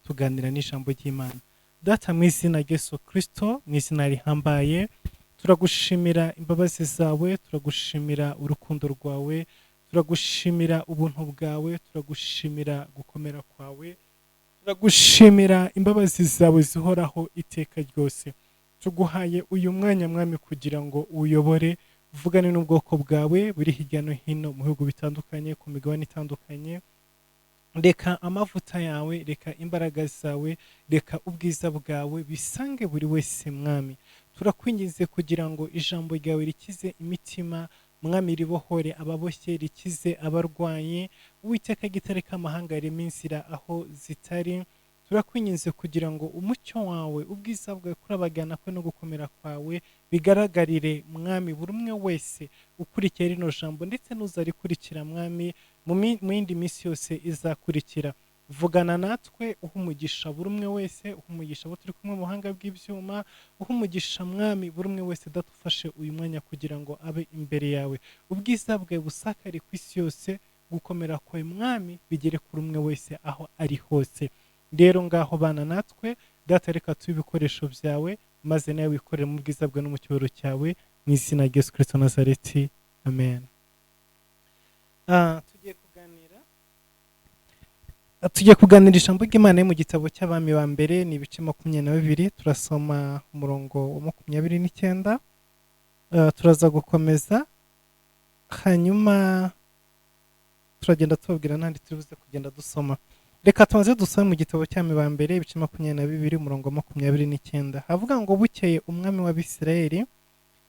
Tuganira n'ijambo ry'Imana. Data, mu izina rya Yesu Kirisito, mu izina rihambaye, turagushimira imbabazi zawe, turagushimira urukundo rwawe, turagushimira ubuntu bwawe, turagushimira gukomera kwawe, turagushimira imbabazi zawe zihoraho iteka ryose. Tuguhaye uyu mwanya, Mwami, kugira ngo uyobore, uvugane n'ubwoko bwawe buri hirya no hino mu bihugu bitandukanye, ku migabane itandukanye. Reka amavuta yawe, reka imbaraga zawe, reka ubwiza bwawe bisange buri wese. Mwami, turakwinginze kugira ngo ijambo ryawe rikize imitima, Mwami, ribohore ababoshye, rikize abarwayi. Uwiteka, gitare k'amahanga, rema inzira aho zitari. Turakwinginze kugira ngo umucyo wawe, ubwiza bwawe, kurabagana kwe no gukomera kwawe bigaragarire, Mwami, buri umwe wese ukurikiye rino jambo ndetse n'uzarikurikira, Mwami, mu yindi minsi yose izakurikira. Vugana natwe, uha umugisha buri umwe wese, uha umugisha abo turi kumwe mu buhanga bw'ibyuma, uha umugisha, Mwami, buri umwe wese. Dufashe uyu mwanya kugira ngo abe imbere yawe, ubwiza bwawe busakare ku isi yose, gukomera kwawe, Mwami, bigere kuri umwe wese aho ari hose. Rero ngaho bana natwe, Data, reka tube ibikoresho byawe, maze nawe wikorere mu bwiza bwawe no mu cyubahiro cyawe, mu izina rya Yesu Kirisito Nazareti, amen. Tugiye kuganira ijambo ry'Imana mu gitabo cy'Abami ba Mbere, ni ibice 22, turasoma umurongo wa 29. Turaza gukomeza, hanyuma turagenda tubabwira n'andi turi buze kugenda dusoma. Reka tubanze dusome mu gitabo cy'Abami ba Mbere, ibice 22, umurongo wa 29. Havuga ngo: "Bukeye umwami w'Abisirayeli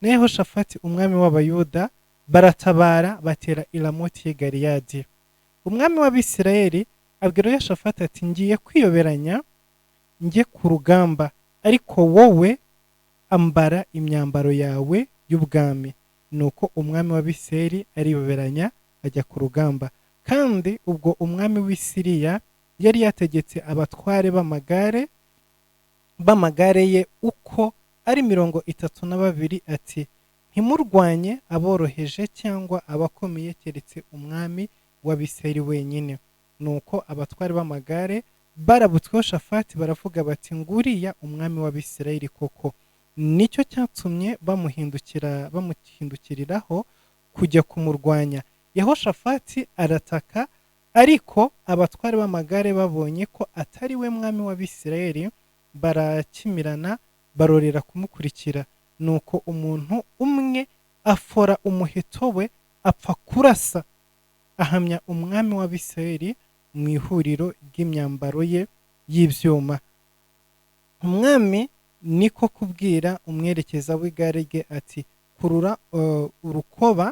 na Yehoshafati umwami w'Abayuda baratabara, batera i Ramoti y'i Galeyadi. Umwami w'Abisirayeli abwira Yehoshafati ati: 'Ngiye kwiyoberanya njye ku rugamba, ariko wowe ambara imyambaro yawe y'ubwami.' Nuko umwami w'Abisirayeli ariyoberanya ajya ku rugamba. Kandi ubwo umwami w'i Siriya yari yategetse abatware b'amagare ye uko ari 32 ati: 'Ntimurwanye aboroheje cyangwa abakomeye, keretse umwami w'Abisirayeli wenyine.' Nuko abatware b'amagare barabutswe Yehoshafati, baravuga bati: 'Nguriya umwami w'Abisirayeli koko.' Nicyo cyatumye bamuhindukiriraho kujya kumurwanya. Yehoshafati arataka, ariko abatware b'amagare babonye ko atari we mwami w'Abisirayeli, barakimirana, barorera kumukurikira. Nuko umuntu umwe afora umuheto we, apfa kurasa, ahamya umwami w'Abisirayeli mu ihuriro ry'imyambaro ye y'ibyuma. Umwami niko kubwira umwerekeza w'igare rye ati: 'Kurura urukoba,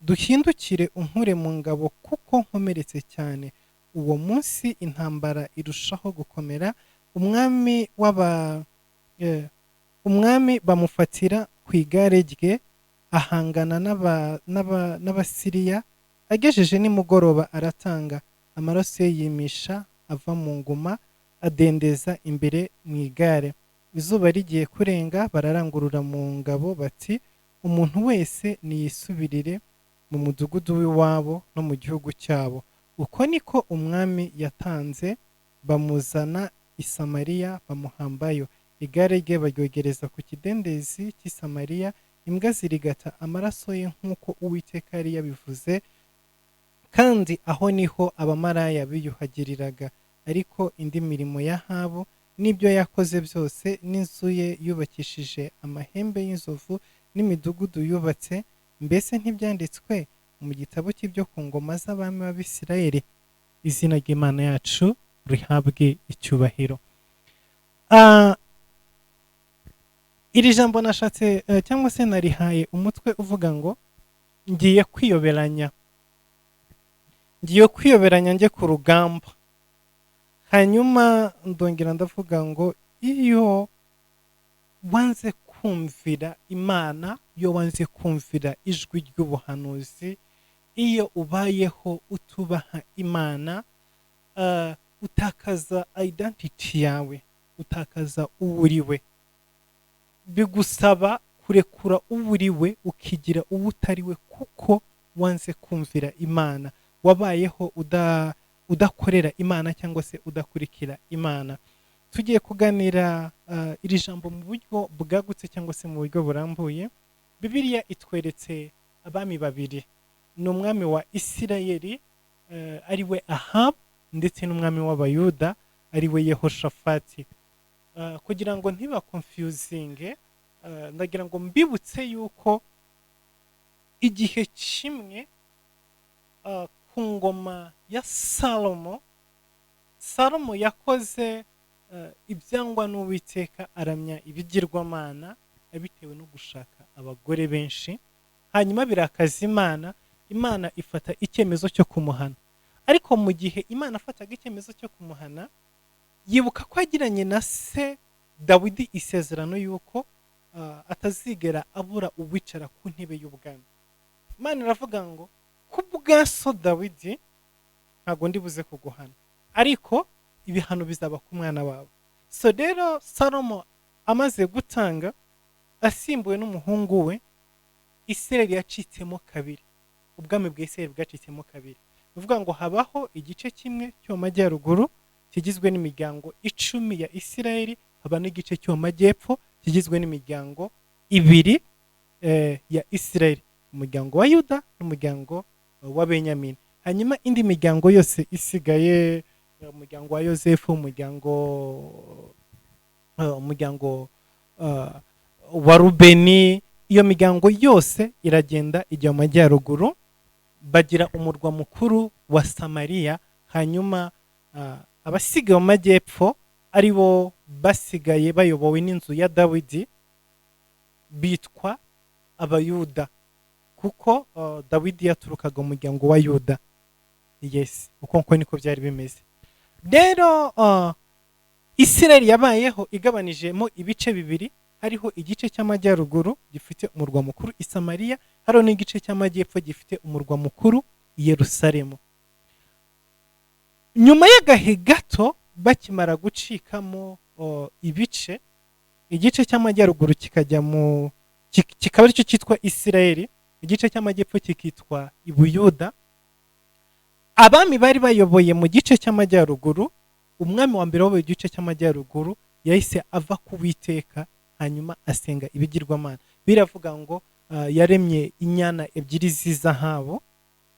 duhindukire, unkure mu ngabo, kuko nkomeretse cyane.' Uwo munsi intambara irushaho gukomera. Umwami bamufatira ku igare rye, ahangana n'Abasiriya agejeje nimugoroba aratanga. Amaraso ye yimisha ava mu nguma, adendeza imbere mu igare. Izuba rigiye kurenga, bararangurura mu ngabo bati: 'Umuntu wese niyisubirire mu mudugudu w'iwabo no mu gihugu cyabo.' Uko niko umwami yatanze, bamuzana i Samariya, bamuhambayo. Igare rye baryogereza ku kidendezi cy'i Samariya, imbwa zirigata amaraso ye, nk'uko Uwiteka yari yabivuze. Kandi aho niho abamaraya biyuhagiriraga. Ariko indi mirimo ya Ahabu n'ibyo yakoze byose, n'inzu ye yubakishije amahembe y'inzovu, n'imidugudu yubatse, mbese ntibyanditswe mu gitabo cy'ibyo ku ngoma z'abami b'Abisirayeli?" Izina ry'Imana yacu rihabwe icyubahiro. Iri jambo nashatse cyangwa se narihaye umutwe uvuga ngo: "Ngiye kwiyoberanya, ngiye kwiyoberanya njye ku rugamba." Hanyuma ndongera ndavuga ngo iyo wanze kumvira Imana, iyo wanze kumvira ijwi ry'ubuhanuzi, iyo ubayeho utubaha Imana, utakaza identity yawe, utakaza uwo uriwe. Bigusaba kurekura uwo uriwe, ukigira uwo utari we, kuko wanze kumvira Imana, wabayeho uda udakorera Imana cyangwa se udakurikira Imana. Tugiye kuganira iri jambo mu buryo bwagutse cyangwa se mu buryo burambuye. Bibiliya itweretse abami babiri: ni umwami wa Isirayeli ari we Ahabu, ndetse n'umwami w'Abayuda ari we Yehoshafati. Kugira ngo ntibaconfusinge, ndagira ngo mbibutse yuko igihe kimwe ku ngoma ya Salomo, Salomo yakoze ibyangwa n'Uwiteka, aramya ibigirwamana bitewe no gushaka abagore benshi, hanyuma birakaza Imana. Imana ifata icyemezo cyo kumuhana. Ariko mu gihe Imana afataga icyemezo cyo kumuhana, yibuka ko yagiranye na se Dawidi isezerano yuko atazigera abura uwicara ku ntebe y'ubwami. Imana iravuga ngo: "Ku bwa so Dawidi ntabwo ndi buze kuguhana, ariko ibihano bizaba ku mwana wawe." So rero Salomo amaze gutanga, asimbuwe n'umuhungu we, Isirayeli yacitsemo kabiri, ubwami bwa Isirayeli bwacitsemo kabiri. Bivuga ngo habaho igice kimwe cyo mu majyaruguru kigizwe n'imiryango 10 ya Isirayeli, haba n'igice cyo mu majyepfo kigizwe n'imiryango ibiri ya Isirayeli, umuryango wa Yuda n'umuryango wa Benyamini. Hanyuma indi miryango yose isigaye, umuryango wa Yosefu, umuryango wa Rubeni, iyo miryango yose iragenda ijya mu majyaruguru, bagira umurwa mukuru wa Samariya. Hanyuma abasigaye mu majyepfo, ari bo basigaye bayobowe n'inzu ya Dawidi, bitwa Abayuda, kuko Dawidi yaturukaga mu muryango wa Yuda. Yes, uko nko niko byari bimeze. Rero Isirayeli yabayeho igabanijemo ibice bibiri: hariho igice cy'amajyaruguru gifite umurwa mukuru i Samariya, hariho n'igice cy'amajyepfo gifite umurwa mukuru i Yerusalemu. Nyuma y'agahe gato bakimara gucikamo ibice, igice cy'amajyaruguru kikajya mu kikaba aricyo cyitwa Isirayeli, igice cy'amajyepfo kikitwa Ibuyuda, abami bari bayoboye mu gice cy'amajyaruguru, umwami wa mbere wayoboye igice cy'amajyaruguru yahise ava ku Witeka, hanyuma asenga ibigirwamana. Biravuga ngo yaremye inyana ebyiri z'izahabu,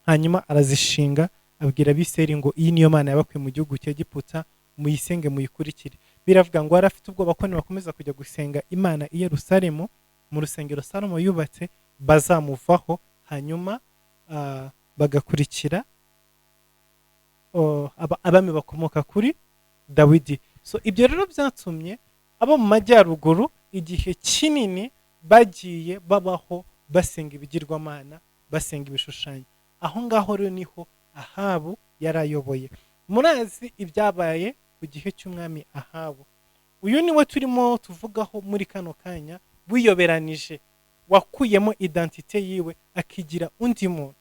hanyuma arazishinga, abwira Abisirayeli ngo: "Iyi niyo Mana yabakuye mu gihugu cya Egiputa, muyisenge, muyikurikire." Biravuga ngo yari afite ubwoba ko nibakomeza kujya gusenga Imana i Yerusalemu mu rusengero Salomo yubatse, bazamuvaho, hanyuma bagakurikira abami bakomoka kuri Dawidi. So ibyo rero byatumye abo mu majyaruguru igihe kinini bagiye babaho basenga ibigirwamana, basenga ibishushanyo. Aho ngaho rero niho Ahabu yari ayoboye. Murazi ibyabaye ku gihe cy'umwami Ahabu. Uyu niwe turimo tuvugaho muri kano kanya, wiyoberanije, wakuyemo identité yiwe akigira undi muntu.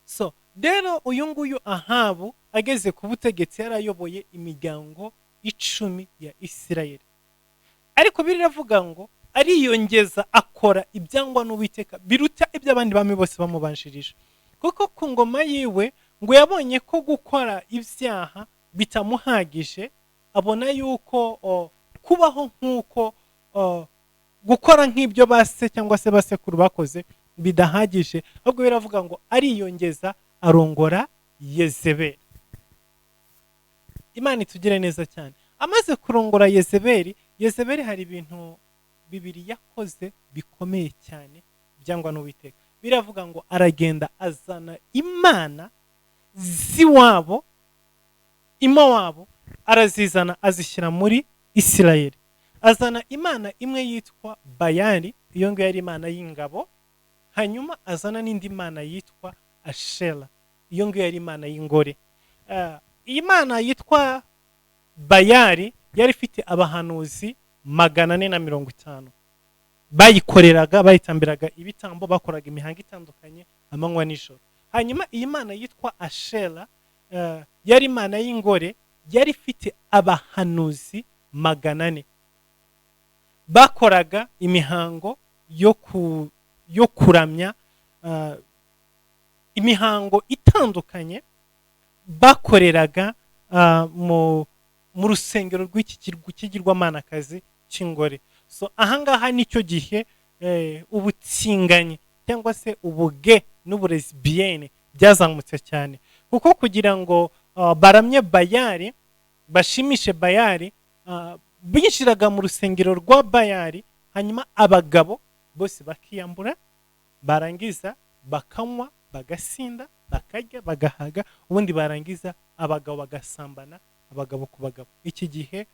So rero uyu nguyu Ahabu ageze ku butegetsi yari ayoboye imiryango 10 ya Isirayeli, ariko biravuga ngo ariyongeza akora ibyangwa n'Uwiteka biruta iby'abandi bami bose bamubanjirije, kuko ku ngoma yiwe ngo yabonye ko gukora ibyaha bitamuhagije, abona yuko kubaho nk'uko gukora nk'ibyo base cyangwa se basekuru bakoze bidahagije, ahubwo biravuga ngo ariyongeza arongora Yezebeli. Imana itugire neza cyane. Amaze kurongora Yezebeli, Yezebeli hari ibintu bibiri yakoze bikomeye cyane byangwa n'Uwiteka. Biravuga ngo aragenda azana imana z'iwabo wabo, arazizana azishyira muri Isirayeli. Azana imana imwe yitwa Bayali, iyo ngiyo yari imana y'ingabo, hanyuma azana n'indi mana yitwa Ashera, iyo ngiyo yari imana y'ingore. Iyi mana yitwa Bayali yari ifite abahanuzi 450 bayikoreraga, bayitambiraga ibitambo, bakoraga imihango itandukanye amanywa nijoro. Hanyuma iyi mana yitwa Ashera yari imana y'ingore, yari ifite abahanuzi 400 bakoraga imihango yo kuramya, imihango itandukanye. Bakoreraga mu rusengero rw'iki kigirwamanakazi cy'ingore. So ahangaha nicyo gihe ubutinganyi cyangwa se ubu gay n'ubu lesbienne byazamutse cyane, kuko kugira ngo baramye Bayari, bashimishe Bayari, binjiraga mu rusengero rwa Bayari, hanyuma abagabo bose bakiyambura, barangiza bakanywa, bagasinda, bakarya, bagahaga, ubundi barangiza abagabo bagasambana, abagabo ku bagabo. Iki gihe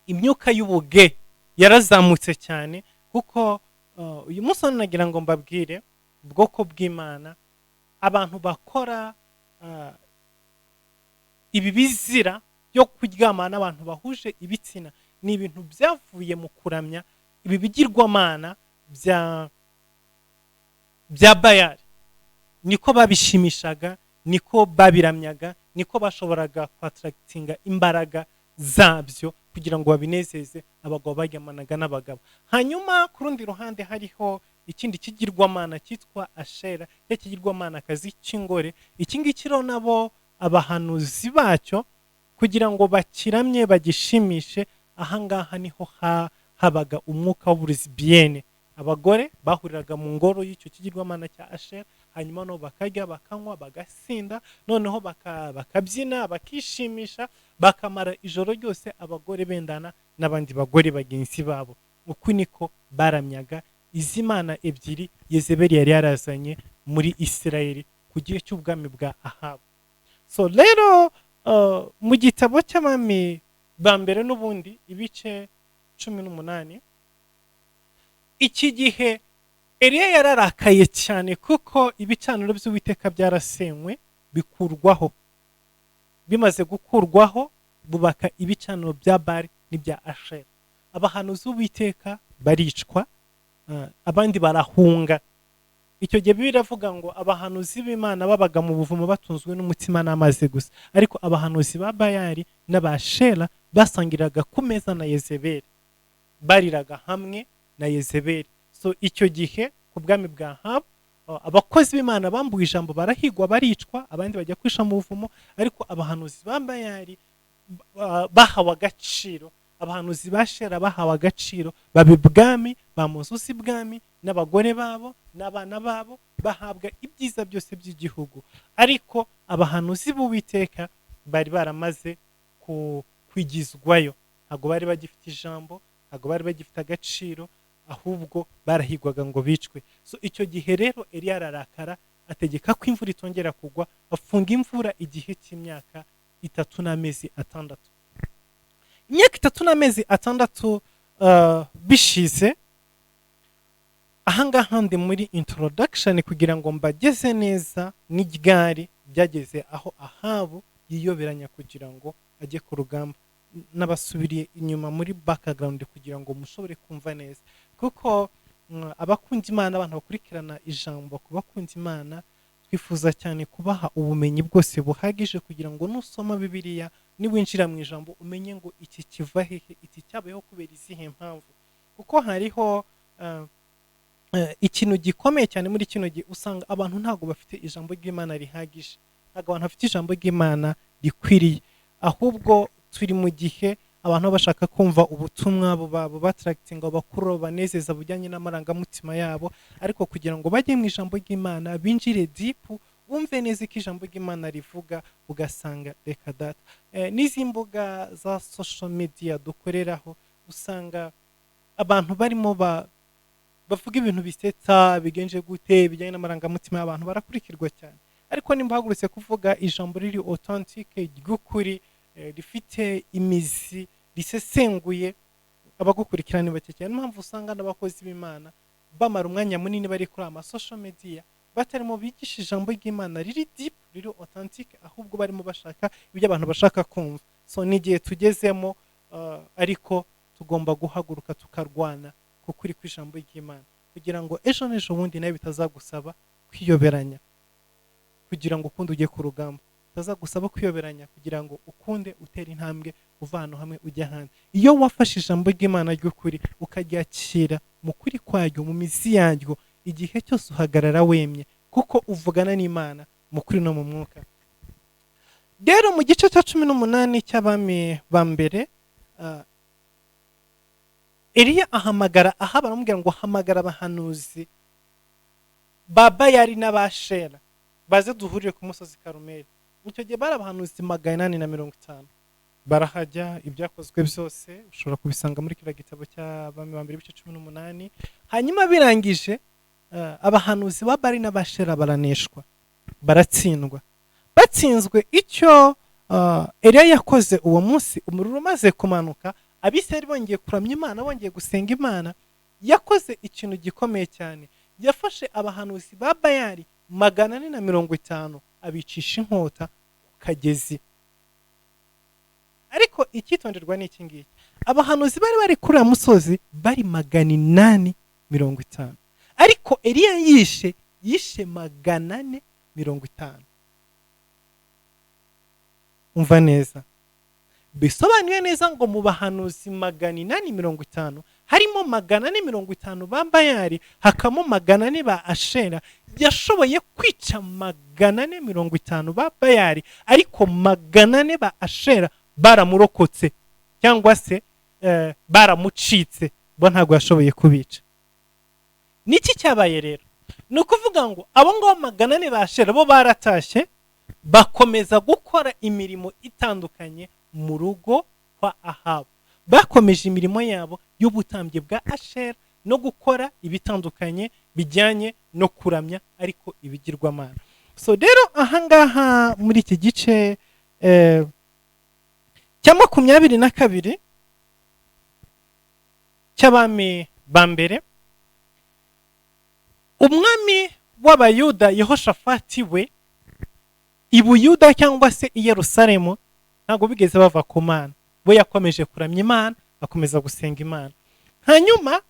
imyuka y'ubu gay yarazamutse cyane, kuko uyu munsi hano nagira ngo mbabwire, ubwoko bw'Imana, abantu bakora ibi bizira byo kuryamana n'abantu bahuje ibitsina, ni ibintu byavuye mu kuramya ibi bigirwamana bya Bayari. Niko babishimishaga, niko babiramyaga, niko bashoboraga kwattractinga imbaraga zabyo kugira ngo babinezeze. Abagabo baryamanaga n'abagabo. Hanyuma ku rundi ruhande hariho ikindi kigirwamana cyitwa Ashera, cya kigirwamanakazi cy'ingore. Iki ngiki rero nabo abahanuzi bacyo, kugira ngo bakiramye, bagishimishe, ahangaha niho habaga umwuka w'ubu lesbienne. Abagore bahuriraga mu ngoro y'icyo kigirwamana cya Ashera, hanyuma no bakarya, bakanywa, bagasinda, noneho bakabyina, bakishimisha, bakamara ijoro ryose abagore bendana n'abandi bagore bagenzi babo. Uku niko baramyaga izi mana ebyiri Yezebeli yari yarazanye muri Isirayeli ku gihe cy'ubwami bwa Ahabu. So rero mu gitabo cy'Abami ba Mbere n'ubundi, ibice 18, iki gihe Eliya yararakaye cyane kuko ibicaniro by'Uwiteka byarasenywe, bikurwaho. Bimaze gukurwaho, bubaka ibicaniro bya Bari n'ibya Ashera. Abahanuzi b'Uwiteka baricwa, abandi barahunga. Icyo gihe Bibiliya iravuga ngo abahanuzi b'Imana babaga mu buvumo batunzwe n'umutsima n'amazi gusa, ariko abahanuzi ba Bayari n'Abashera basangiraga ku meza na Yezebeli, bariraga hamwe na Yezebeli. So icyo gihe ku bwami bwa Ahabu, abakozi b'Imana bambuwe ijambo, barahigwa, baricwa, abandi bajya kwisha mu buvumo, ariko abahanuzi ba Bayari bahawe agaciro, abahanuzi ba Shera bahawe agaciro, baba ibwami, ba mu nzu z'ibwami n'abagore babo n'abana babo, bahabwa ibyiza byose by'igihugu. Ariko abahanuzi b'Uwiteka bari baramaze kwigizwayo, ntabwo bari bagifite ijambo, ntabwo bari bagifite agaciro, ahubwo barahigwaga ngo bicwe. So icyo gihe rero Eliya ararakara, ategeka ko imvura itongera kugwa, afunga imvura igihe cy'imyaka 3 n'amezi 6. Imyaka 3 n'amezi 6 bishize, ahangaha ndi muri introduction kugira ngo mbageze neza n'iryari byageze aho Ahabu yiyoberanya kugira ngo ajye ku rugamba. Nabasubiriye inyuma muri background kugira ngo mushobore kumva neza, kuko abakunda Imana, abantu bakurikirana ijambo, ku bakunda Imana, twifuza cyane kubaha ubumenyi bwose buhagije kugira ngo nusoma Bibiliya, niwinjira mu ijambo, umenye ngo iki kiva hehe, iki cyabayeho kubera izihe mpamvu. Kuko hariho ikintu gikomeye cyane muri kino gihe: usanga abantu ntabwo bafite ijambo ry'Imana rihagije, ntabwo abantu bafite ijambo ry'Imana rikwiriye. Ahubwo turi mu gihe abantu baba bashaka kumva ubutumwa buba bubattractinga, bubakurura, bubanezeza, bujyanye n'amarangamutima yabo, ariko kugira ngo bajye mu ijambo ry'Imana, binjire deep, bumve neza icyo ijambo ry'Imana rivuga, ugasanga reka data. N'izi mbuga za social media dukoreraho, usanga abantu barimo bavuga ibintu bisetsa, bigenje gute, bijyanye n'amarangamutima y'abantu, barakurikirwa cyane. Ariko nimba uhagurutse kuvuga ijambo riri authentique, ry'ukuri, rifite imizi, risesenguye, abagukurikirana ni bake cyane. Niyo mpamvu usanga n'abakozi b'Imana bamara umwanya munini bari kuri ama social media, batarimo bigisha ijambo ry'Imana riri deep, riri authentique, ahubwo barimo bashaka ibyo abantu bashaka kumva. So ni igihe tugezemo, ariko tugomba guhaguruka tukarwana ku kuri kw'ijambo ry'Imana, kugira ngo ejo n'ejo bundi nawe bitazagusaba kwiyoberanya kugira ngo ukunde ujye ku rugamba, bitazagusaba kwiyoberanya kugira ngo ukunde utere intambwe uva ahantu hamwe ujya ahandi. Iyo wafashe ijambo ry'Imana ry'ukuri, ukaryakira mu kuri kwaryo, mu mizi yaryo, igihe cyose uhagarara wemye, kuko uvugana n'Imana. Mu kuri no mu mwuka. Rero mu gice cya 18 cy'Abami ba Mbere, Eliya ahamagara aha, baramubwira ngo hamagara abahanuzi ba Bayari n'Abashera baze duhurire ku musozi Karumeli. Icyo gihe bari abahanuzi 850. Barahajya. Ibyakozwe byose ushobora kubisanga muri kiriya gitabo cy'Abami ba Mbere, ibice 18. Hanyuma birangije, abahanuzi ba Bari n'Abashera baraneshwa, baratsindwa. Batsinzwe, icyo Eliya yakoze uwo munsi, umuriro umaze kumanuka, Abisirayeli bongeye kuramya Imana, bongeye gusenga Imana, yakoze ikintu gikomeye cyane. Yafashe abahanuzi ba Bayari 450, abicisha inkota ku kagezi. Ariko icyitonderwa ni iki ngiki: abahanuzi bari bari kuri uriya musozi bari 850, ariko Eliya yishe 450. Umva neza, bisobanuye neza ngo mu bahanuzi 850 harimo 450 ba Bayari, hakamo 400 ba Ashera. Yashoboye kwica 450 ba Bayari, ariko 400 ba Ashera baramurokotse, cyangwa se baramucitse, bo ntabwo yashoboye kubica. Niki cyabaye rero? Ni ukuvuga ngo abo ngabo 400 ba Ashera bo baratashye, bakomeza gukora imirimo itandukanye mu rugo kwa Ahabu. Bakomeje imirimo yabo y'ubutambyi bwa Ashera no gukora ibitandukanye bijyanye no kuramya ariko ibigirwamana. So rero ahangaha muri iki gice cya 22 cy'Abami ba Mbere, umwami w'Abayuda Yehoshafati we i Buyuda cyangwa se i Yerusalemu ntabwo bigeze bava ku Mana. We yakomeje kuramya Imana, akomeza gusenga Imana. Hanyuma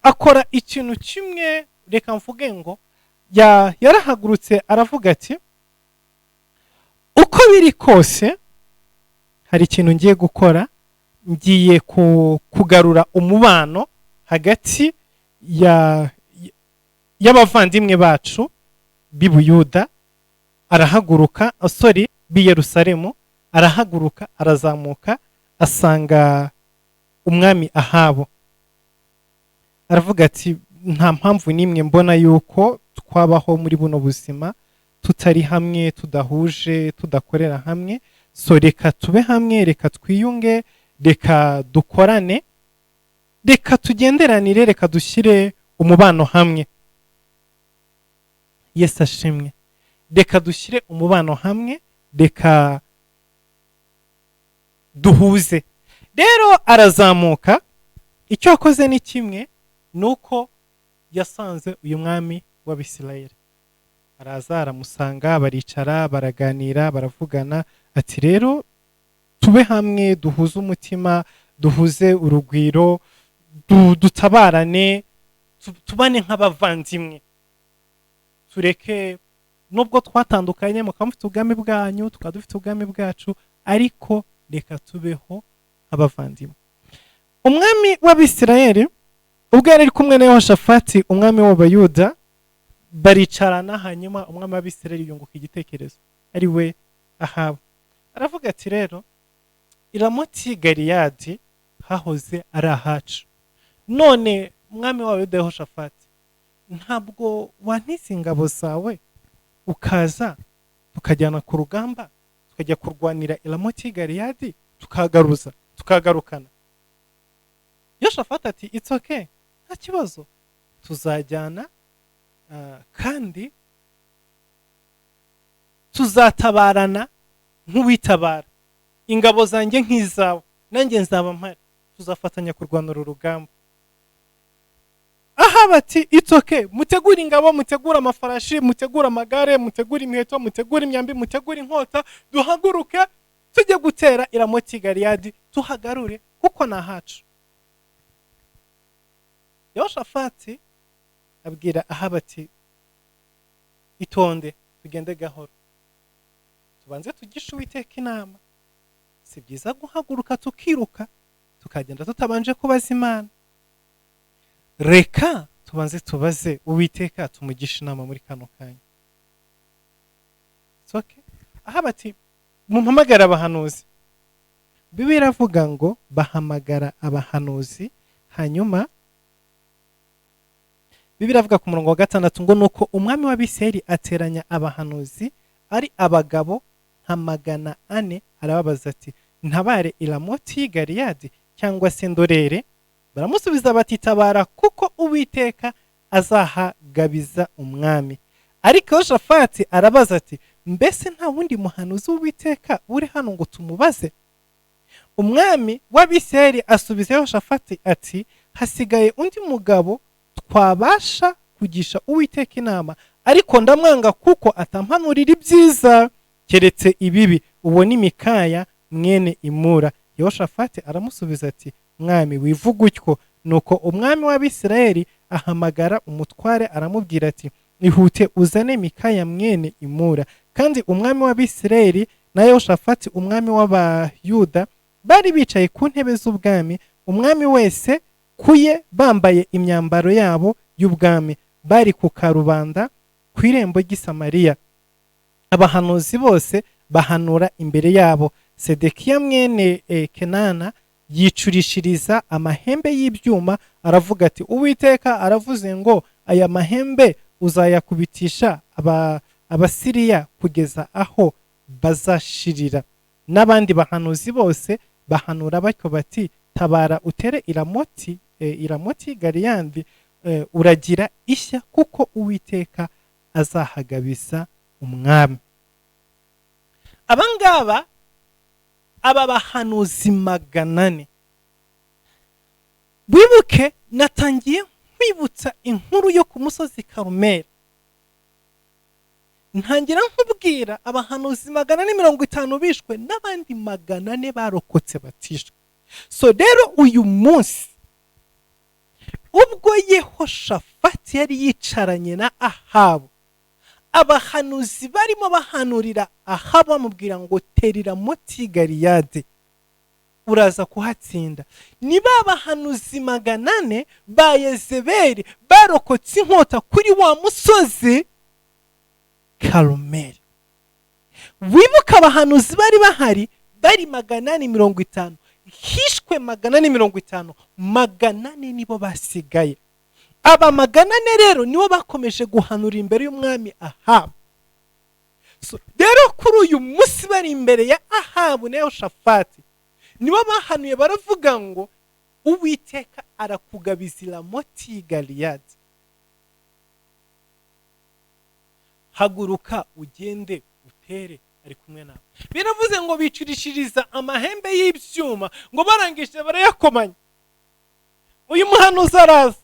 akora ikintu kimwe, reka mvuge ngo yarahagurutse aravuga ati: "Uko biri kose hari ikintu ngiye gukora, ngiye kugarura umubano hagati y'abavandimwe bacu b'i Buyuda." Arahaguruka, sorry, b'i Yerusalemu. Arahaguruka, arazamuka, asanga umwami Ahabu, aravuga ati: "Nta mpamvu n'imwe mbona yuko twabaho muri buno buzima tutari hamwe, tudahuje, tudakorera hamwe. So reka tube hamwe, reka twiyunge, reka dukorane, reka tugenderanire, reka dushyire umubano hamwe." Yesu ashimwe. Reka dushyire umubano hamwe, reka duhuze. Rero arazamuka. Icyo yakoze ni kimwe, ni uko yasanze uyu mwami w'Abisirayeli, araza aramusanga, baricara, baraganira, baravugana, ati: "Rero tube hamwe, duhuze umutima, duhuze urugwiro, dutabarane, tubane nk'abavandimwe. Tureke nubwo twatandukanye, mukaba mufite ubwami bwanyu, tukaba dufite ubwami bwacu, ariko reka tubeho nk'abavandimwe." Umwami w'Abisirayeli ubwo yari ari kumwe na Yehoshafati umwami w'Abayuda, baricarana. Hanyuma umwami w'Abisirayeli yunguka igitekerezo, ari we Ahabu, aravuga ati: "Rero i Ramoti Galiyadi hahoze ari ahacu. None umwami w'Abayuda Yehoshafati, ntabwo wantiza ingabo zawe ukaza tukajyana ku rugamba, tukajya kurwanira i Ramoti Galiyadi, tukagaruza, tukagarukana?" Yoshafati ati: "It's okay, nta kibazo, tuzajyana, kandi tuzatabarana nk'uwitabara, ingabo zanjye nk'izawe, nanjye nzaba mpari, tuzafatanya kurwana uru rugamba." Aha bati: "It's okay, mutegure ingabo, mutegure amafarashi, mutegure amagare, mutegure imiheto, mutegure imyambi, mutegure inkota, duhaguruke tujye gutera i Ramoti Galiyadi, tuhagarure kuko ni ahacu." Yehoshafati abwira Ahabu ati: "Itonde, tugende gahoro, tubanze tugishe Uwiteka inama. Si byiza guhaguruka tukiruka tukagenda tutabanje kubaza Imana. Reka tubanze tubaze Uwiteka, tumugishe inama muri kano kanya." Ati okay. Ahabu ati mumpamagara abahanuzi. Bibiliya iravuga ngo bahamagara abahanuzi. Hanyuma Bibiliya iravuga ku murongo wa 6 ngo nuko umwami w'Abisirayeli ateranya abahanuzi ari abagabo nka 400, arababaza ati ntabare i Ramoti y'i Galeyadi cyangwa se ndorere? Baramusubiza bati tabara, kuko Uwiteka azahagabiza umwami. Ariko Yehoshafati arabaza ati mbese nta wundi muhanuzi w'Uwiteka uri hano ngo tumubaze? Umwami w'Abisirayeli asubiza Yehoshafati ati hasigaye undi mugabo twabasha kugisha Uwiteka inama, ariko ndamwanga kuko atampanurira ibyiza keretse ibibi. Uwo ni Mikaya mwene Imura. Yehoshafati aramusubiza ati mwami wivuga utyo. Nuko umwami w'Abisirayeli ahamagara umutware aramubwira ati ihute uzane Mikaya mwene Imura. Kandi umwami w'Abisirayeli na Yehoshafati umwami w'Abayuda bari bicaye ku ntebe z'ubwami, umwami wese kuye, bambaye imyambaro yabo y'ubwami, bari ku karubanda ku irembo ry'i Samariya. Abahanuzi bose bahanura imbere yabo. Sedekiya mwene Kenana yicurishiriza amahembe y'ibyuma, aravuga ati Uwiteka aravuze ngo aya mahembe uzayakubitisha Abasiriya kugeza aho bazashirira. N'abandi bahanuzi bose bahanura batyo bati tabara utere Iramoti Galeyadi, uragira ishya kuko Uwiteka azahagabiza umwami. Abangaba aba bahanuzi 400, wibuke natangiye nkwibutsa inkuru yo ku musozi Karumeli, ntangira nkubwira abahanuzi 450 bishwe n'abandi 400 barokotse batishwe. So rero uyu munsi ubwo Yehoshafati yari yicaranye na Ahabu, abahanuzi barimo bahanurira Ahabu bamubwira ngo tera i Ramoti Galeyadi uraza kuhatsinda. Ni ba bahanuzi 400 ba Yezebeli barokotse inkota kuri wa musozi Karumeli. Wibuka abahanuzi bari bahari bari 450, hishwe 450, 400 nibo basigaye. Aba 400 rero nibo bakomeje guhanura imbere y'umwami Ahabu. So rero kuri uyu munsi bari imbere ya Ahabu na Yehoshafati, nibo bahanuye baravuga ngo Uwiteka arakugabiza i Ramoti Galeyadi, haguruka ugende utere, ari kumwe nawe. Biravuze ngo bicurishiriza amahembe y'ibyuma, ngo barangije barayakomanya. Uyu muhanuzi araza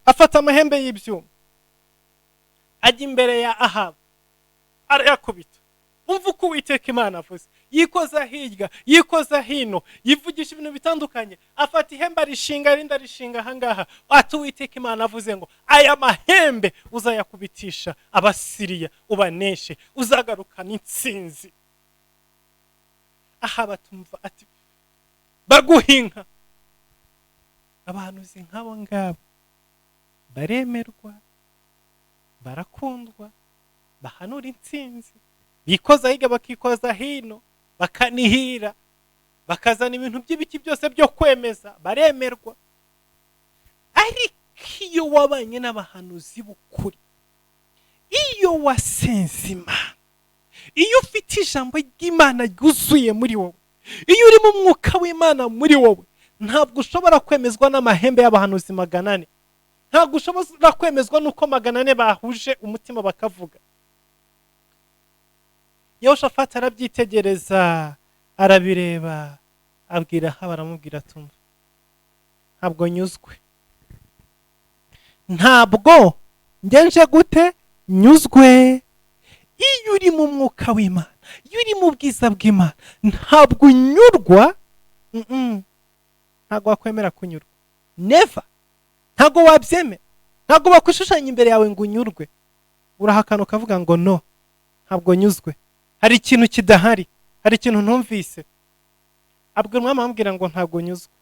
afata amahembe y'ibyuma ajya imbere ya Ahabu arayakubita. Umva uko Uwiteka Imana avuze, yikoza hirya yikoza hino, yivugisha ibintu bitandukanye, afata ihembe arishinga arinda arishinga ahangaha, ati Uwiteka Imana avuze ngo aya mahembe uzayakubitisha Abasiriya ubaneshe, uzagarukana intsinzi. Ahabu atumva ati baguhinka. Abahanuzi nk'abo ngabo baremerwa, barakundwa, bahanura intsinzi, bikoza hirya bakikoza hino, bakanihira, bakazana ibintu by'ibiki byose byo kwemeza, baremerwa. Ariko iyo wabanye n'abahanuzi b'ukuri, iyo wasenze Imana, iyo ufite ijambo ry'Imana ryuzuye muri wowe, iyo uri mu mwuka w'Imana muri wowe, ntabwo ushobora kwemezwa n'amahembe y'abahanuzi 400, ntabwo ushobora kwemezwa n'uko 400 bahuje umutima bakavuga. Yehoshafati arabyitegereza, arabireba, abwira Ahabu aramubwira ati ntabwo nyuzwe, ntabwo ngenje gute nyuzwe. Iyo uri mu mwuka w'Imana, iyo uri mu bwiza bw'Imana, ntabwo unyurwa, ntabwo wakwemera kunyurwa, never, ntabwo wabyemera, ntabwo bakwishushanya imbere yawe ngo unyurwe. Urahakana ukavuga ngo no, ntabwo nyuzwe, hari ikintu kidahari, hari ikintu ntumvise. Abwira umwami amubwira ngo ntabwo nyuzwe,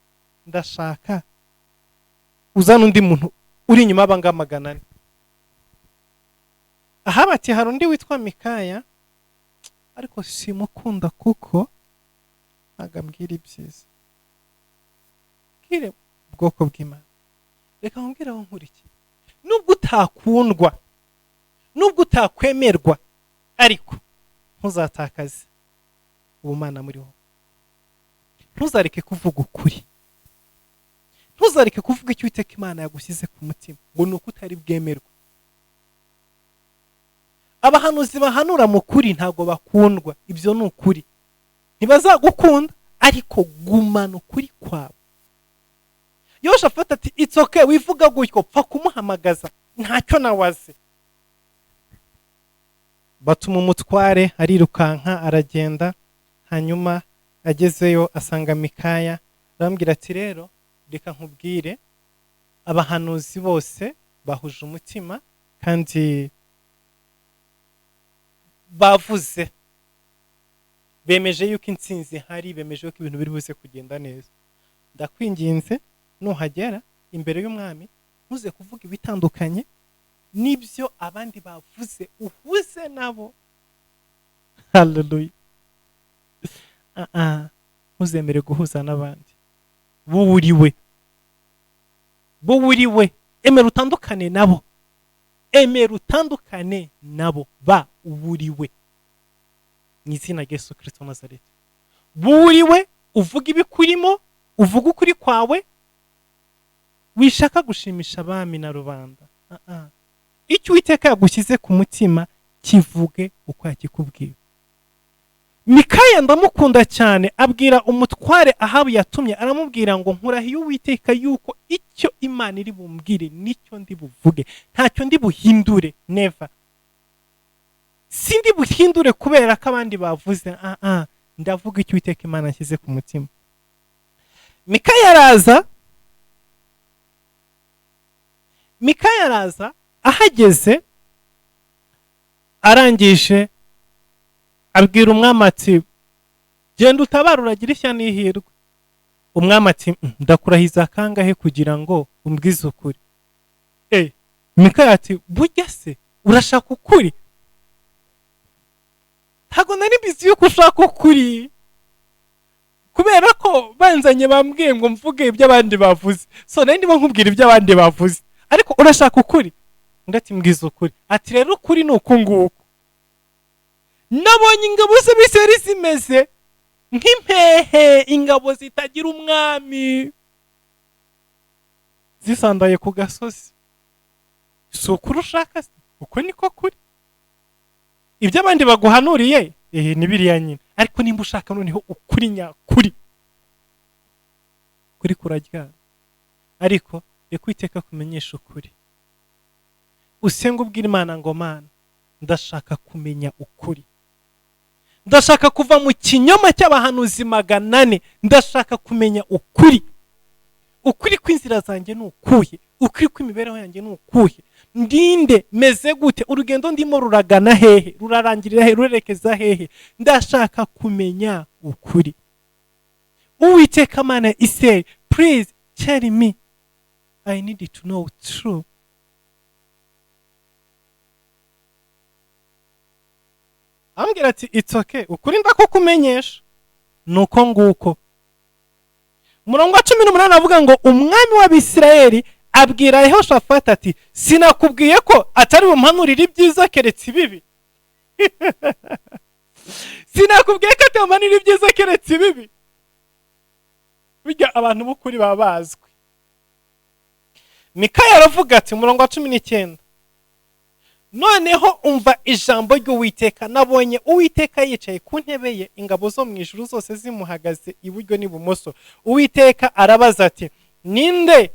ndashaka uzana undi muntu uri inyuma y'abangaba 400. Ahabu ati hari undi witwa Mikaya, Ariko simukunda kuko ntabwo ambwira ibyiza. Bwire ubwoko bw'Imana, reka nkubwire aho nkurikiye. Nubwo utakundwa, nubwo utakwemerwa, ariko ntuzatakaze ubumana muri wowe. Ntuzareke kuvuga ukuri, ntuzareke kuvuga icyo Uwiteka Imana yagushyize ku mutima ngo ni uko utari bwemerwe. Abahanuzi bahanura mu kuri ntabwo bakundwa, ibyo ni ukuri. Ntibazagukunda, ariko gumana ukuri kwawe. Yoshafati ati it's okay, wivuga gutyo, pfa kumuhamagaza ntacyo nawaze. Batuma umutware, arirukanka aragenda, hanyuma agezeyo asanga Mikaya, arambwira ati rero reka nkubwire, abahanuzi bose bahuje umutima kandi bavuze, bemeje yuko intsinzi ihari, bemeje yuko ibintu biri buze kugenda neza. Ndakwinginze nuhagera imbere y'umwami ntuze kuvuga ibitandukanye n'ibyo abandi bavuze, uhuze nabo. Haleluya. Ntuzemere guhuza n'abandi, buriwe buriwe, emera utandukane nabo, emera utandukane nabo, ba uburiwe mu izina rya Yesu Kristo wa Nazareti. Buriwe, uvuga ibikurimo, uvuga ukuri kwawe, wishaka gushimisha abami na rubanda. Icyo Uwiteka yagushyize ku mutima kivuge uko yakikubwiye. Mikaya ndamukunda cyane, abwira umutware Ahabu yatumye, aramubwira ngo nkurahiye Uwiteka yuko icyo Imana iri bumbwire nicyo ndi buvuge, ntacyo ndi buhindure, never. Sindi buhindure kubera ko abandi bavuze, ndavuga icyo Uwiteka Imana yashyize ku mutima. Mikaya araza, Mikaya araza, ahageze arangije abwira umwami ati genda utabara uragira ishya n'ihirwe. Umwami ati ndakurahiza kangahe kugira ngo umbwize ukuri? Mikaya ati burya se urashaka ukuri? Ntabwo nari mbizi yuko ushaka ukuri, kubera ko banzanye bambwiye ngo mvuge ibyo abandi bavuze, so nari ndimo nkubwira ibyo abandi bavuze, ariko urashaka ukuri? Undi ati mbwiza ukuri. Ati rero ukuri ni uku nguku, nabonye ingabo z'Abisirayeli zimeze nk'impehe, ingabo zitagira umwami, zisandaye ku gasozi. Si ukuri ushaka se? Uko niko kuri. Ibyo abandi baguhanuriye ni biriya nyine, ariko nimba ushaka noneho ukuri nyakuri, kuri kuraryana. Ariko reka Uwiteka kumenyesha ukuri, usenga ubwira Imana ngo Mana ndashaka kumenya ukuri, ndashaka kuva mu kinyoma cy'abahanuzi 400, ndashaka kumenya ukuri. Ukuri kw'inzira zanjye ni ukuhe? Ukuri kw'imibereho yanjye ni ukuhe? Ndinde, meze gute? Urugendo ndimo ruragana hehe? Rurarangirira hehe? Rurerekeza hehe? Ndashaka kumenya ukuri. Uwiteka Mana ya Isirayeli, please tell me, I need to know true. Ambwira ati it's okay, ukuri ndakukumenyesha nuko nguko. Umurongo wa 18 avuga ngo umwami w'Abisirayeli abwira Yehoshafati ati sinakubwiye ko atari bumpanurire ibyiza keretse ibibi? Sinakubwiye ko atari bumpanurire ibyiza keretse ibibi? Bijya abantu b'ukuri baba bazwi. Mikaya aravuga ati umurongo wa 19, noneho umva ijambo ry'Uwiteka, nabonye Uwiteka yicaye ku ntebe ye, ingabo zo mu ijuru zose zimuhagaze iburyo n'ibumoso. Uwiteka arabaza ati ninde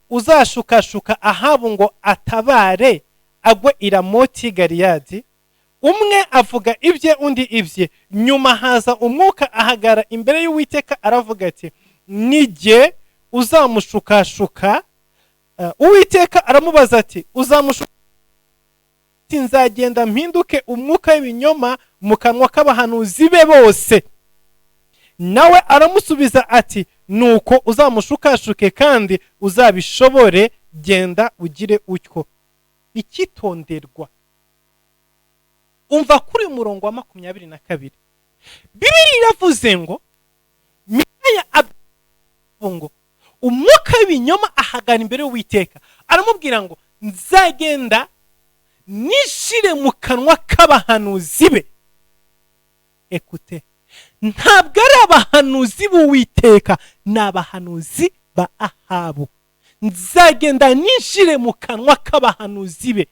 uzashukashuka Ahabu ngo atabare agwe i Ramoti Galeyadi? Umwe avuga ibye, undi ibye. Nyuma haza umwuka ahagara imbere y'Uwiteka aravuga ati nijye uzamushukashuka. Uwiteka aramubaza ati uzamushuka? Nzagenda mpinduke umwuka w'ibinyoma mu kanwa k'abahanuzi be bose. Nawe aramusubiza ati nuko uzamushukashuke kandi uzabishobore, genda ugire utyo. Icyitonderwa, Umva kuri uyu murongo wa 22, Bibiliya iravuze ngo Mikaya ngo umwuka w'ibinyoma ahagana imbere y'Uwiteka, aramubwira ngo nzagenda nishire mu kanwa k'abahanuzi be. Ekute, ntabwo ari abahanuzi b'Uwiteka, ni abahanuzi ba Ahabu. Nzagenda ninjire mu kanwa k'abahanuzi be.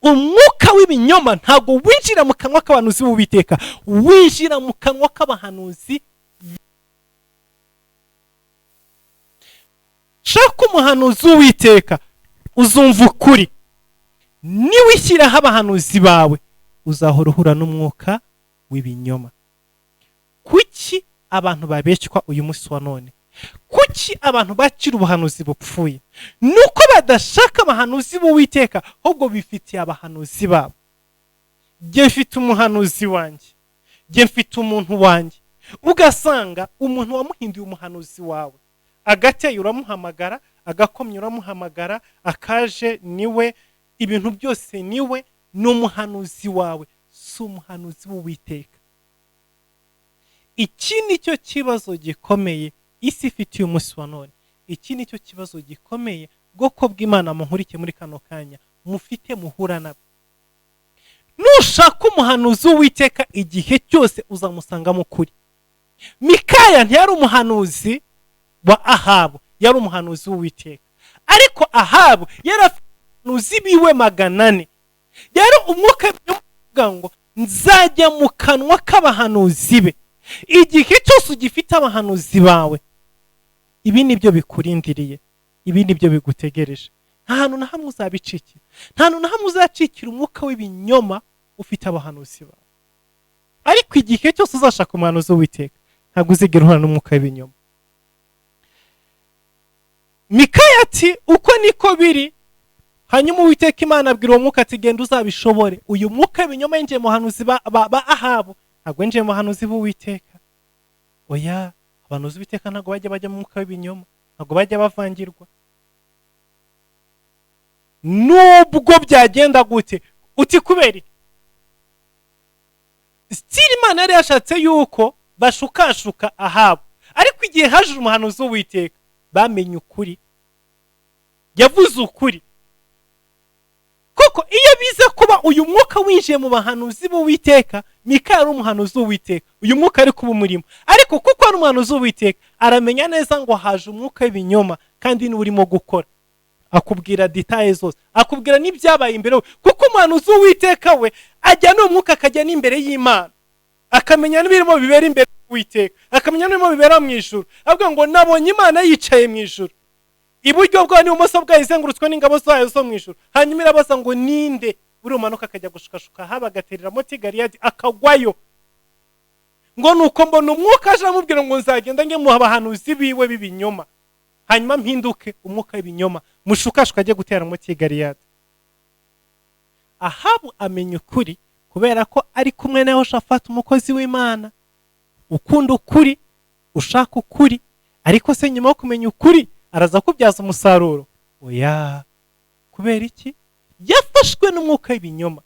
Umwuka w'ibinyoma ntabwo winjira mu kanwa k'abahanuzi b'Uwiteka, winjira mu kanwa k'abahanuzi. Shaka umuhanuzi w'Uwiteka uzumva ukuri. Niwishyiraho abahanuzi bawe uzahora uhura n'umwuka w'ibinyoma. Kuki abantu babeshywa uyu munsi wa none? Kuki abantu bakira ubuhanuzi bupfuye? Nuko badashaka abahanuzi b'Uwiteka, ahubwo bifitiye abahanuzi babo. Jye mfite umuhanuzi wanjye, jye mfite umuntu wanjye. Ugasanga umuntu wamuhinduye umuhanuzi wawe, agateye uramuhamagara, agakomye uramuhamagara, akaje niwe, ibintu byose niwe, ni umuhanuzi wawe, si umuhanuzi w'Uwiteka. Iki nicyo kibazo gikomeye isi ifitiye umunsi wa none. Iki nicyo kibazo gikomeye bwoko bw'Imana munkurikiye muri kano kanya mufite muhura nabo. Nushaka umuhanuzi w'Uwiteka igihe cyose uzamusangamo ukuri. Mikaya ntiyari umuhanuzi wa Ahabu, yari umuhanuzi w'Uwiteka. Ariko Ahabu yari afite abahanuzi biwe 400. Rero umwuka uvuga ngo nzajya mu kanwa k'abahanuzi be. Igihe cyose ugifite abahanuzi bawe, ibi nibyo bikurindiriye, ibi nibyo bigutegereje. Nta hantu na hamwe uzabicikira, nta hantu na hamwe uzacikira umwuka w'ibinyoma ufite abahanuzi bawe. Ariko igihe cyose uzashaka umuhanuzi w'Uwiteka, ntabwo uzigera uhura n'umwuka w'ibinyoma. Mikaya ati uko niko biri. Hanyuma Uwiteka Imana abwira uwo mwuka ati genda uzabishobore. Uyu mwuka w'ibinyoma yinjiye mu bahanuzi ba Ahabu, ntabwo yinjiye mu bahanuzi b'Uwiteka. Oya, abahanuzi b'Uwiteka ntabwo bajya bajya mu mwuka w'ibinyoma, ntabwo bajya bavangirwa. Nubwo byagenda gute, uti kubera iki? Stili Imana yari yashatse yuko bashukashuka Ahabu, ariko igihe haje umuhanuzi w'Uwiteka bamenye ukuri, yavuze ukuri. Koko iyo biza kuba uyu mwuka winjiye mu bahanuzi b'Uwiteka, Mikaya ari umuhanuzi w'Uwiteka, uyu mwuka ari kuba umurimo. Ariko kuko ari umuhanuzi w'Uwiteka, aramenya neza ngo haje umwuka w'ibinyoma kandi ni urimo gukora. Akubwira details zose, akubwira n'ibyabaye imbere we. Kuko umuhanuzi w'Uwiteka we ajya n'umwuka akajya n'imbere y'Imana, akamenya n'ibirimo bibera imbere y'Uwiteka, akamenya n'ibirimo bibera mu ijuru. Avuga ngo nabonye Imana yicaye mu ijuru, iburyo bwayo n'ibumoso bwayo izengurutswe n'ingabo zayo zo mu ijuru. Hanyuma irabaza ngo ninde uri umanuka akajya gushukashuka haba agaterera moti Galiyadi akagwayo. Ngo nuko mbona umwuka aje amubwira ngo nzagenda nge mu bahanuzi biwe b'ibinyoma, hanyuma mpinduke umwuka w'ibinyoma mushukashuka ajye gutera moti Galiyadi. Ahabu amenya ukuri kubera ko ari kumwe na Yehoshafati umukozi w'Imana ukunda ukuri, ushaka ukuri. Ariko se nyuma yo kumenya ukuri araza kubyaza umusaruro? Oya. Kubera iki? Yafashwe n'umwuka w'ibinyoma.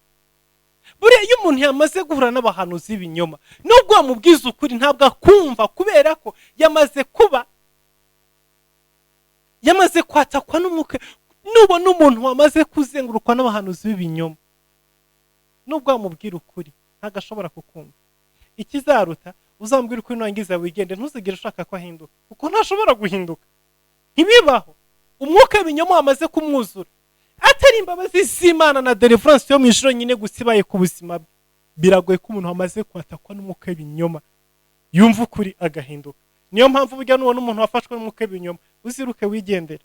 Buriya iyo umuntu yamaze guhura n'abahanuzi b'ibinyoma, nubwo wamubwiza ukuri ntabwo akumva, kubera ko yamaze kwatakwa n'umwuka. Nubona umuntu wamaze kuzengurukwa n'abahanuzi b'ibinyoma, nubwo wamubwira ukuri ntabwo ashobora kukumva. Ikizaruta uzambwira ukuri nurangiza wigende, ntuzigere ushaka ko ahinduka, kuko ntashobora guhinduka. Ntibibaho. Umwuka w'ibinyoma wamaze kumwuzura, atari imbabazi z'Imana na deliverance yo mu ijuru nyine gusa ibaye ku buzima bwe. Biragoye ko umuntu wamaze kwatakwa n'umwuka w'ibinyoma yumva ukuri agahinduka. Niyo mpamvu burya nubona umuntu wafashwe n'umwuka w'ibinyoma uziruke wigendere.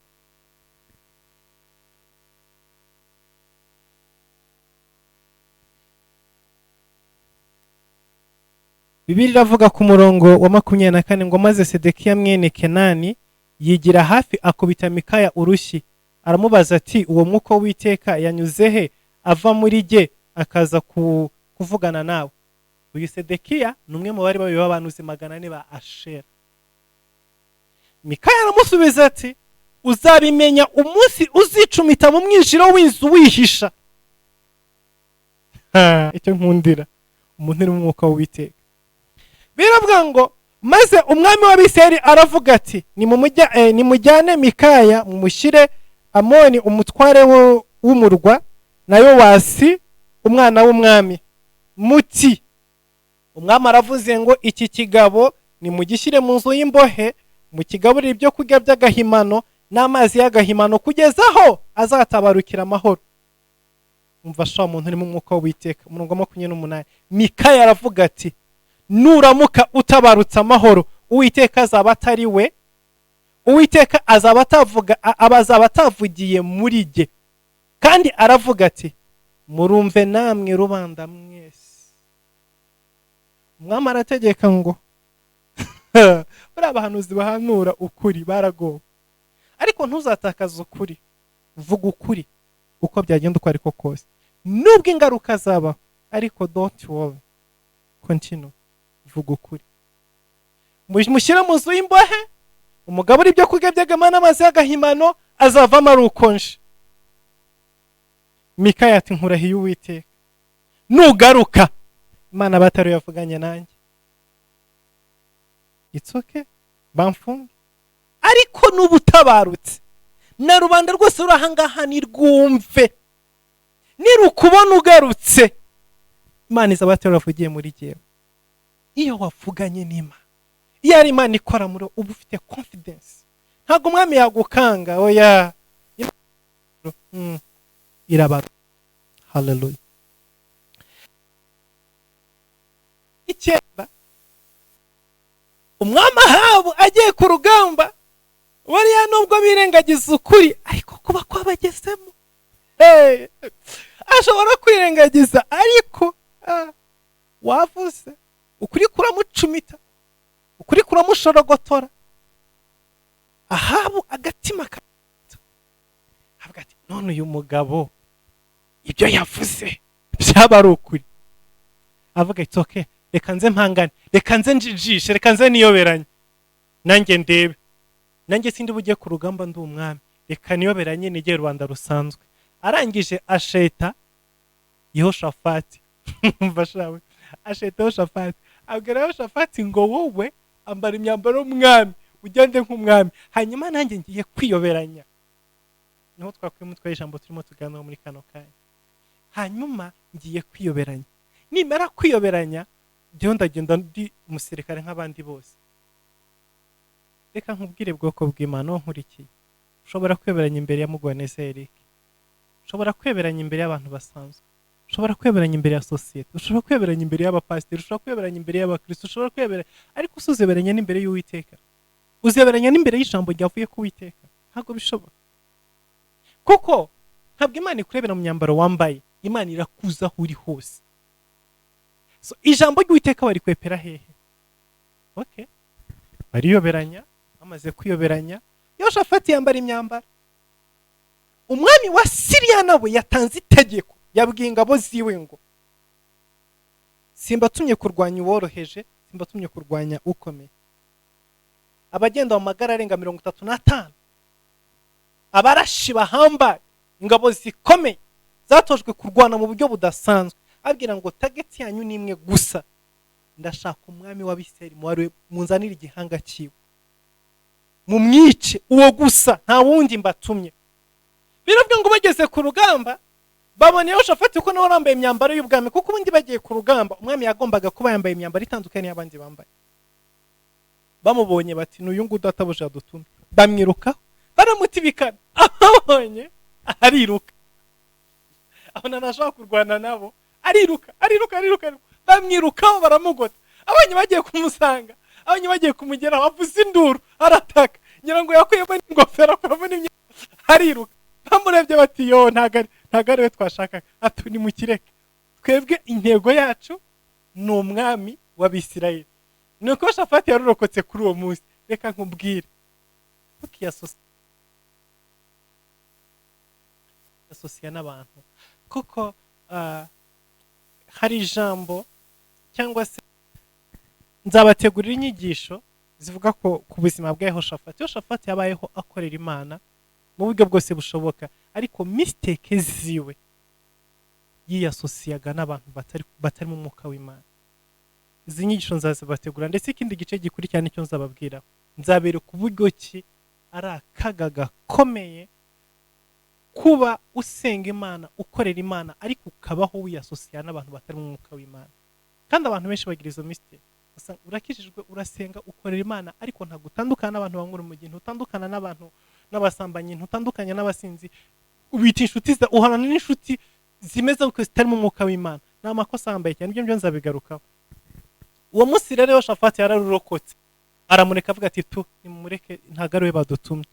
Bibiliya iravuga ku murongo wa 24 ngo maze Sedekiya mwene Kenani yigira hafi akubita Mikaya urushyi, aramubaza ati uwo mwuka w'Uwiteka yanyuze he ava muri jye akaza kuvugana nawe? Uyu Sedekiya ni umwe mu bari bayoboye abahanuzi 400 ba Ashera. Mikaya aramusubiza ati uzabimenya umunsi uzicumita mu mwijiro w'inzu wihisha. Icyo nkundira umuntu uri mu mwuka w'Uwiteka, biravuga ngo maze umwami w'Abisirayeli aravuga ati: "Nimujyane Mikaya, mumushyire Amoni umutware w'umurwa na Yowasi umwana w'umwami, muti: Umwami aravuze ngo iki kigabo nimugishyire mu nzu y'imbohe, mukigaburire ibyo kurya by'agahimano n'amazi y'agahimano, kugeza aho azatabarukira amahoro." Umva sha, umuntu uri mu mwuka w'Uwiteka. Umurongo wa 28, Mikaya aravuga ati: "Nuramuka utabarutse amahoro, Uwiteka azaba atari we, Uwiteka azaba atavuga, aba azaba atavugiye muri jye." Kandi aravuga ati: "Murumve namwe rubanda mwese." Umwami arategeka ngo buriya abahanuzi bahanura ukuri baragowe, ariko ntuzatakaze ukuri. Vuga ukuri uko byagenda uko ariko kose, nubwo ingaruka zabaho, ariko don't worry, continue, vuga ukuri. Mushyire mu nzu y'imbohe, umugabo uri ibyo kurya by'agahimano n'amazi y'agahimano, azavamo ari ukonje. Mikaya ati: "Nkurahiye Uwiteka, nugaruka Imana batari yavuganye nanjye." It's okay, bamfunge, ariko nuba utabarutse, na rubanda rwose ruri ahangaha nirwumve, nirukubona ugarutse, Imana izaba atari wavugiye muri jyewe. Iyo wavuganye n'Imana, iyo ari Imana ikora muri wowe, uba ufite confidence, ntabwo umwami yagukanga, oya. Irabara. Haleluya. 9, umwami Ahabu agiye ku rugamba. Buriya nubwo birengagiza ukuri, ariko kuba kwabagezemo. Hey, ashobora kwirengagiza, ariko wavuze ukuri kuramucumita, ukuri kuramushorogotora. Ahabu agatima avuga ati: "None uyu mugabo ibyo yavuze byaba ari ukuri?" Avuga ati: "Okay, reka nze mpangane, reka nze njijishe, reka nze niyoberanye, nanjye ndebe. Nanjye sindi bujye ku rugamba ndi umwami, reka niyoberanye, nigere rubanda rusanzwe." Arangije asheta Yehoshafati. Umva shawe, asheta Yehoshafati, abwira Yehoshafati ngo: "Wowe ambara imyambaro y'umwami, ugende nk'umwami, hanyuma nanjye ngiye kwiyoberanya." Niho twakwiye umutwe w'ijambo turimo tuganiraho muri kano kanya. "Hanyuma ngiye kwiyoberanya, nimara kwiyoberanya njyewe ndagenda ndi umusirikare nk'abandi bose." Reka nkubwire, bwoko bw'Imana, uwo nkurikiye, ushobora kwiyoberanya imbere ya Mugwaneza Eric, ushobora kwiyoberanya imbere y'abantu basanzwe, ushobora kwiyoberanya imbere ya sosiyete, ushobora kwiyoberanya imbere y'abapasiteri, ushobora kwiyoberanya imbere y'abakristo, ushobora kwiyoberanya, ariko usuzeberanya n'imbere y'Uwiteka? Uzeberanya n'imbere y'ijambo ryavuye ku Uwiteka? Ntabwo bishoboka, kuko ntabwo Imana ikurebera mu myambaro wambaye. Imana irakuza aho uri hose. So ijambo ry'Uwiteka barikwepera hehe? Okay, bariyoberanya. Bamaze kwiyoberanya, Yoshafati yambara imyambaro. Umwami wa Siriya nawe yatanze itegeko, yabwiye ingabo ziwe ngo: "Simbatumye kurwanya uworoheje, simbatumye kurwanya ukomeye." Abagenda mu magare arenga 35, abarashi bahambaye, ingabo zikomeye zatojwe kurwana mu buryo budasanzwe, abwira ngo: "Target yanyu ni imwe gusa, ndashaka umwami w'Abisirayeli, muwari munzanire igihanga cyiwe, mumwice, uwo gusa, nta wundi mbatumye." Biravuga ngo bageze ku rugamba babona Yehoshafati, ko nawe wambaye imyambaro y'ubwami, kuko ubundi bagiye ku rugamba umwami yagombaga kuba yambaye imyambaro itandukanye n'iy'abandi bambaye. Bamubonye bati: "N'uyu nguyu databuja yadutumye." Bamwirukaho, baramutibikana. Ababonye ariruka, abona ntashobora kurwana nabo, ariruka, ariruka, ariruka, ariruka. Bamwirukaho, baramugota. Abonye bagiye kumusanga, abonye bagiye kumugeraho, avuza induru, arataka, ngira ngo yakuyemo n'ingofero, akuramo n'imyenda, ariruka. Bamurebye bati: "Yo, ntabwo ari we twashakaga." Ati: "Nimukireke, twebwe intego yacu ni umwami w'Abisirayeli." Nuko Shafati yarurokotse kuri uwo munsi. Reka nkubwire, ntukiyasosiya n'abantu, kuko hari ijambo, cyangwa se nzabategurira inyigisho zivuga ko ku buzima bwa Yehoshafati. Yehoshafati yabayeho akorera Imana mu buryo bwose bushoboka, ariko mistake ziwe Yiyasosiyaga n'abantu batari mu mwuka w'Imana. Izi nyigisho nzazibategura, ndetse ikindi gice gikurikira nicyo nzababwira. Nzabereka uburyo ki ari akaga gakomeye kuba usenga Imana, ukorera Imana, ariko ukabaho wiyasosiya n'abantu batari mu mwuka w'Imana. Kandi abantu benshi bagira izo mistake. Urakijijwe, urasenga, ukorera Imana, ariko ntabwo utandukana n'abantu banywa urumogi, ntutandukana n'abantu n'abasambanyi, ntutandukanye n'abasinzi, ubita inshuti, uhorana n'inshuti zimeze uko zitari mu mwuka w'Imana. Ni amakosa ahambaye cyane, ibyo nzabigarukaho. Uwo munsi rero Yoshafati yararurokotse, aramureka avuga ati tu nimumureke, ntabwo ari we badutumye.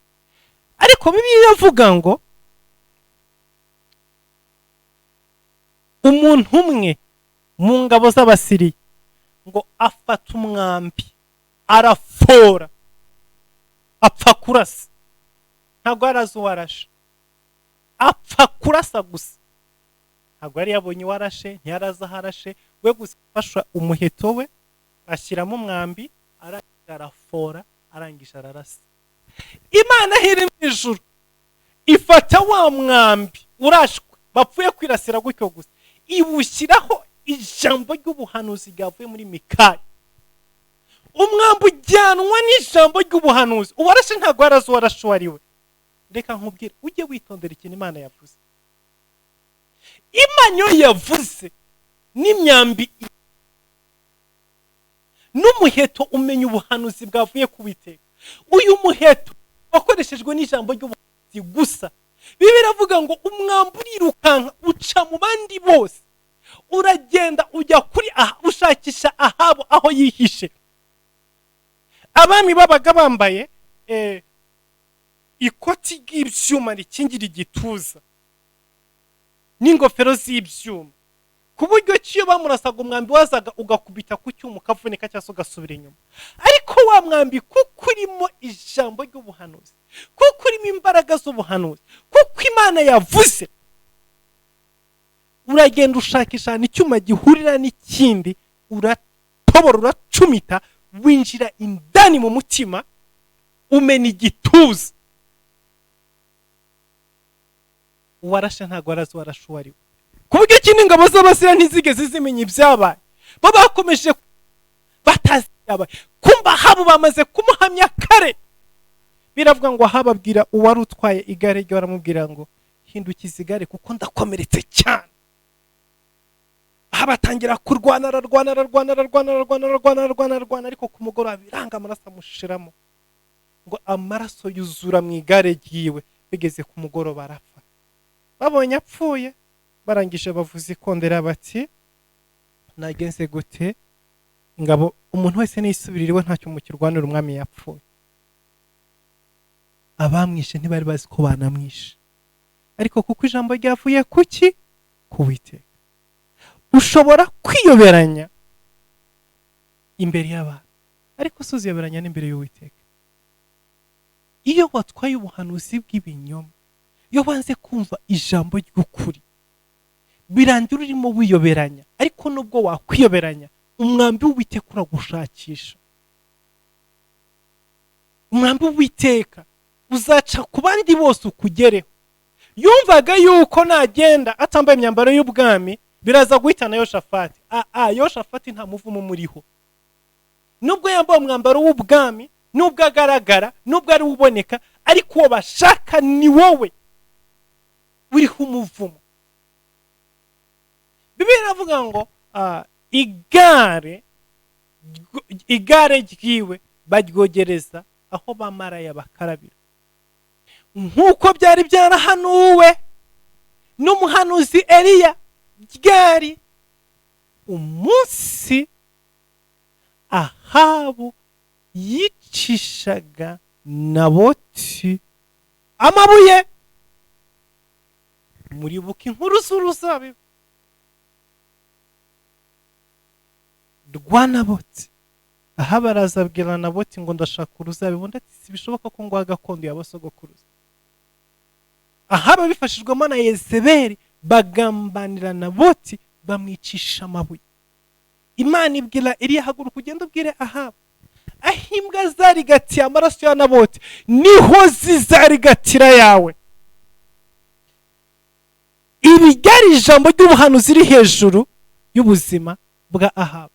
Ariko Bibiliya iravuga ngo umuntu umwe mu ngabo z'Abasiriya ngo afata umwambi arafora, apfa kurasa, ntabwo yari azi uwo arashe, apfa kurasa gusa, ntabwo yari yabonye uwo arashe, ntiyari azi aho arashe, we gusa afashe umuheto we ashyiramo umwambi, arafora, arangije ararasa. Imana iri mu ijuru ifata wa mwambi urashwe bapfuye kwirasira gutyo gusa, iwushyiraho ijambo ry'ubuhanuzi ryavuye muri Mikaya. Umwambi ujyanwa n'ijambo ry'ubuhanuzi. Uwarashe ntabwo yari azi uwarashe uwo ari we. Reka nkubwire, ujye witondera ikintu Imana yavuze. Imana iyo yavuze n'imyambi n'umuheto, umenya ubuhanuzi bwavuye ku Uwiteka. Uyu muheto wakoreshejwe n'ijambo ry'ubuhanuzi gusa. Bibiliya iravuga ngo umwambi urirukanka uca mu bandi bose, uragenda ujya kuri aha, ushakisha Ahabu aho yihishe. Abami babaga bambaye ikoti ry'ibyuma rikingira igituza n'ingofero z'ibyuma, ku buryo ki iyo bamurasaga umwambi wazaga ugakubita ku cyuma ukavunika cyangwa se ugasubira inyuma. Ariko wa mwambi kuko urimo ijambo ry'ubuhanuzi, kuko urimo imbaraga z'ubuhanuzi, kuko Imana yavuze, uragenda ushakisha icyuma gihurira n'ikindi, uratobora, uracumita, winjira indani mu mutima, umena igituza. Uwarashe ntabwo arazi uwarashe uwo ari we. Ku buryo ki n'ingabo z'Abasiriya ntizigeze zimenya ibyabaye, bo bakomeje batazi ibyabaye. Kumba Ahabu bamaze kumuhamya kare. Biravuga ngo Ahabu abwira uwari utwaye igare rye, baramubwira ngo hindukiza igare kuko ndakomeretse cyane. Ahabu atangira kurwana, ararwana, ararwana, ararwana, ararwana, ararwana, ararwana, ararwana, ariko ku mugoroba biranga, amaraso amushiramo, ngo amaraso yuzura mu igare ryiwe. Bigeze ku mugoroba arapfa. Babonye apfuye, barangije bavuza ikondera bati nagenze gute? Ingabo umuntu wese nisubirira iwe, ntacyo mukirwanira, umwami yapfuye. Abamwishe ntibari bazi ko banamwishe, ariko kuko ijambo ryavuye kuki? Ku Uwiteka. Ushobora kwiyoberanya imbere y'abantu, ariko si uziyoberanya n'imbere y'Uwiteka. Iyo watwaye ubuhanuzi bw'ibinyoma, iyo wanze kumva ijambo ry'ukuri, birangira urimo wiyoberanya. Ariko nubwo wakwiyoberanya, umwambi w'Uwiteka uragushakisha. Umwambi w'Uwiteka uzaca ku bandi bose ukugereho. Yumvaga yuko nagenda atambaye imyambaro y'ubwami biraza guhitana Yoshafati. Yoshafati nta muvumo muriho. Nubwo yambaye umwambaro w'ubwami, nubwo agaragara, nubwo ari uboneka, ariko uwo bashaka ni wowe uriho umuvumo. Bibiliya iravuga ngo igare ryiwe baryogereza aho bamaraya bakarabira, nk'uko byari byarahanuwe n'umuhanuzi Eliya. Ryari umunsi Ahabu yicishaga Naboti amabuye. Muribuka inkuru z'uruzabibu rwa Naboti. Ahabu araza abwira Naboti ngo ndashaka uruzabibu, ndetse sibishoboka ko ngo gakondo y'abasogokuruza. Ahabu bifashijwemo na Yezebeli bagambanira Naboti, bamwicisha amabuye. Imana ibwira Eliya, haguruka ugende ubwire Ahabu, aho imbwa zarigatiye amaraso ya Naboti niho zizarigatira yawe. Ibi ryari ijambo ry'ubuhanuzi riri hejuru y'ubuzima bwa Ahabu.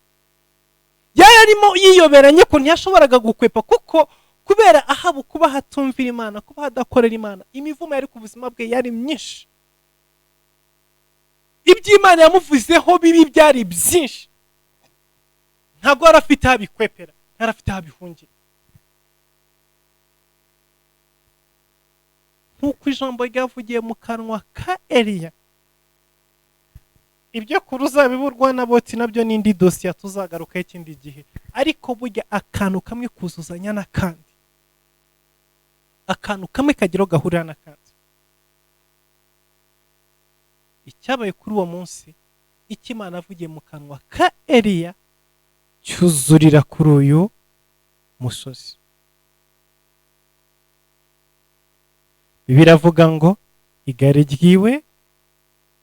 Yari arimo yiyoberanye ko ntiyashoboraga gukwepa, kuko kubera Ahabu kuba hatumvira Imana, kuba hadakorera Imana, imivumo yari ku buzima bwe yari myinshi. Iby'Imana yamuvuzeho bibi byari byinshi. Ntabwo yari afite aho abikwepera, yari afite aho abihungira. Nk'uko ijambo ryavugiye mu kanwa ka Eliya, ibyo ku ruzabibu rwa Naboti nabyo n'indi dosiye tuzagarukaho ikindi gihe, ariko burya akantu kamwe kuzuzanya n'akandi, akantu kamwe kagira gahurira n'akandi. Icyabaye kuri uwo munsi, icyo Imana avugiye mu kanwa ka Eliya cyuzurira kuri uyu musozi. Biravuga ngo igare ryiwe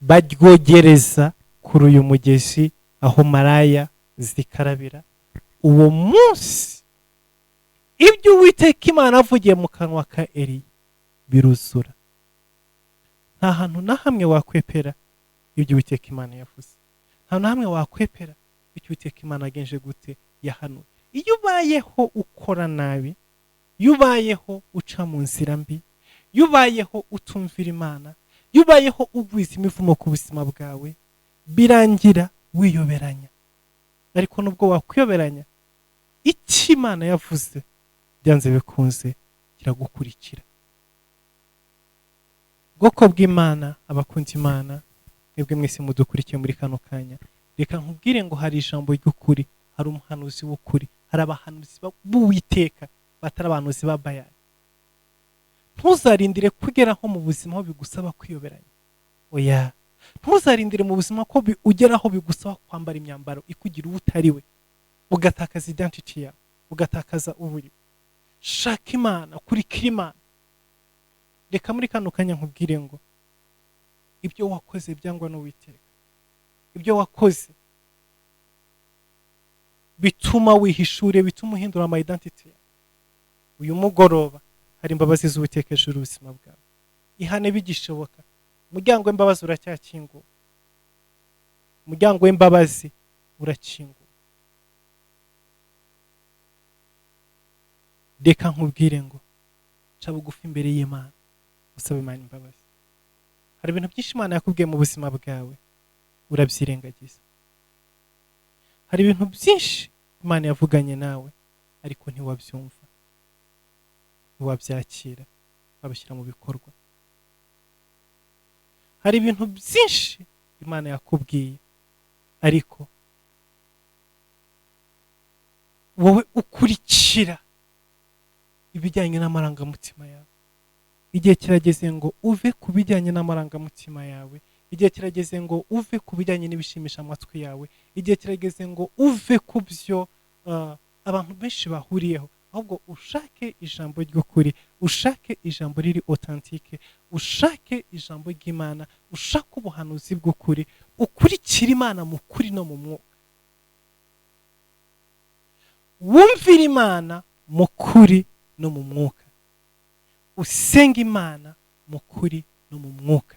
baryogereza kuri uyu mugezi aho maraya zikarabira. Uwo munsi ibyo Uwiteka Imana avugiye mu kanwa ka Eliya biruzura. Nta hantu na hamwe wakwepera ibyo Uwiteka Imana yavuze, nta na hamwe wakwepera ibyo Uwiteka Imana agenje gute yahanuye. Iyo ubayeho ukora nabi, iyo ubayeho uca mu nzira mbi, iyo ubayeho utumvira Imana, iyo ubayeho ugwiza imivumo ku buzima bwawe, birangira wiyoberanya. Ariko nubwo wakwiyoberanya, icyo Imana yavuze byanze bikunze kiragukurikira. Bwoko bw'Imana, abakunzi Imana, mwebwe mwese mudukurikiye muri kano kanya, reka nkubwire ngo hari ijambo ry'ukuri, hari umuhanuzi w'ukuri, hari abahanuzi b'Uwiteka batari abahanuzi ba Bayali. Ntuzarindire kugeraho mu buzima aho bigusaba kwiyoberanya. Oya, ntuzarindire mu buzima ko ugeraho bigusaba kwambara imyambaro ikugira uwo utari we, ugatakaza identity yawe, ugatakaza uburi. Shaka Imana, kurikira Imana. Reka muri kano kanya nkubwire ngo ibyo wakoze byangwa n'Uwiteka, ibyo wakoze bituma wihishure, bituma uhindura ama identity yawe. Uyu mugoroba hari imbabazi z'Uwiteka hejuru y'ubuzima bwawe. Ihane bigishoboka. Umuryango w'imbabazi uracyakinguye. Umuryango w'imbabazi urakinguye. Reka nkubwire ngo ca bugufi imbere y'Imana, usabe Imana imbabazi. Hari ibintu byinshi Imana yakubwiye mu buzima bwawe urabyirengagiza. Hari ibintu byinshi Imana yavuganye nawe ariko ntiwabyumva, ntiwabyakira, wabishyira mu bikorwa. Hari ibintu byinshi Imana yakubwiye ariko wowe ukurikira ibijyanye n'amarangamutima yawe. Igihe kirageze ngo uve ku bijyanye n'amarangamutima yawe, igihe kirageze ngo uve ku bijyanye n'ibishimisha amatwi yawe, igihe kirageze ngo uve ku byo abantu benshi bahuriyeho, ahubwo ushake ijambo ry'ukuri, ushake ijambo riri authentique, ushake ijambo ry'Imana, ushake ubuhanuzi bw'ukuri, ukurikire Imana mu kuri no mu mwuka, wumvire Imana mu kuri no mu mwuka, usenga Imana mu kuri no mu mwuka,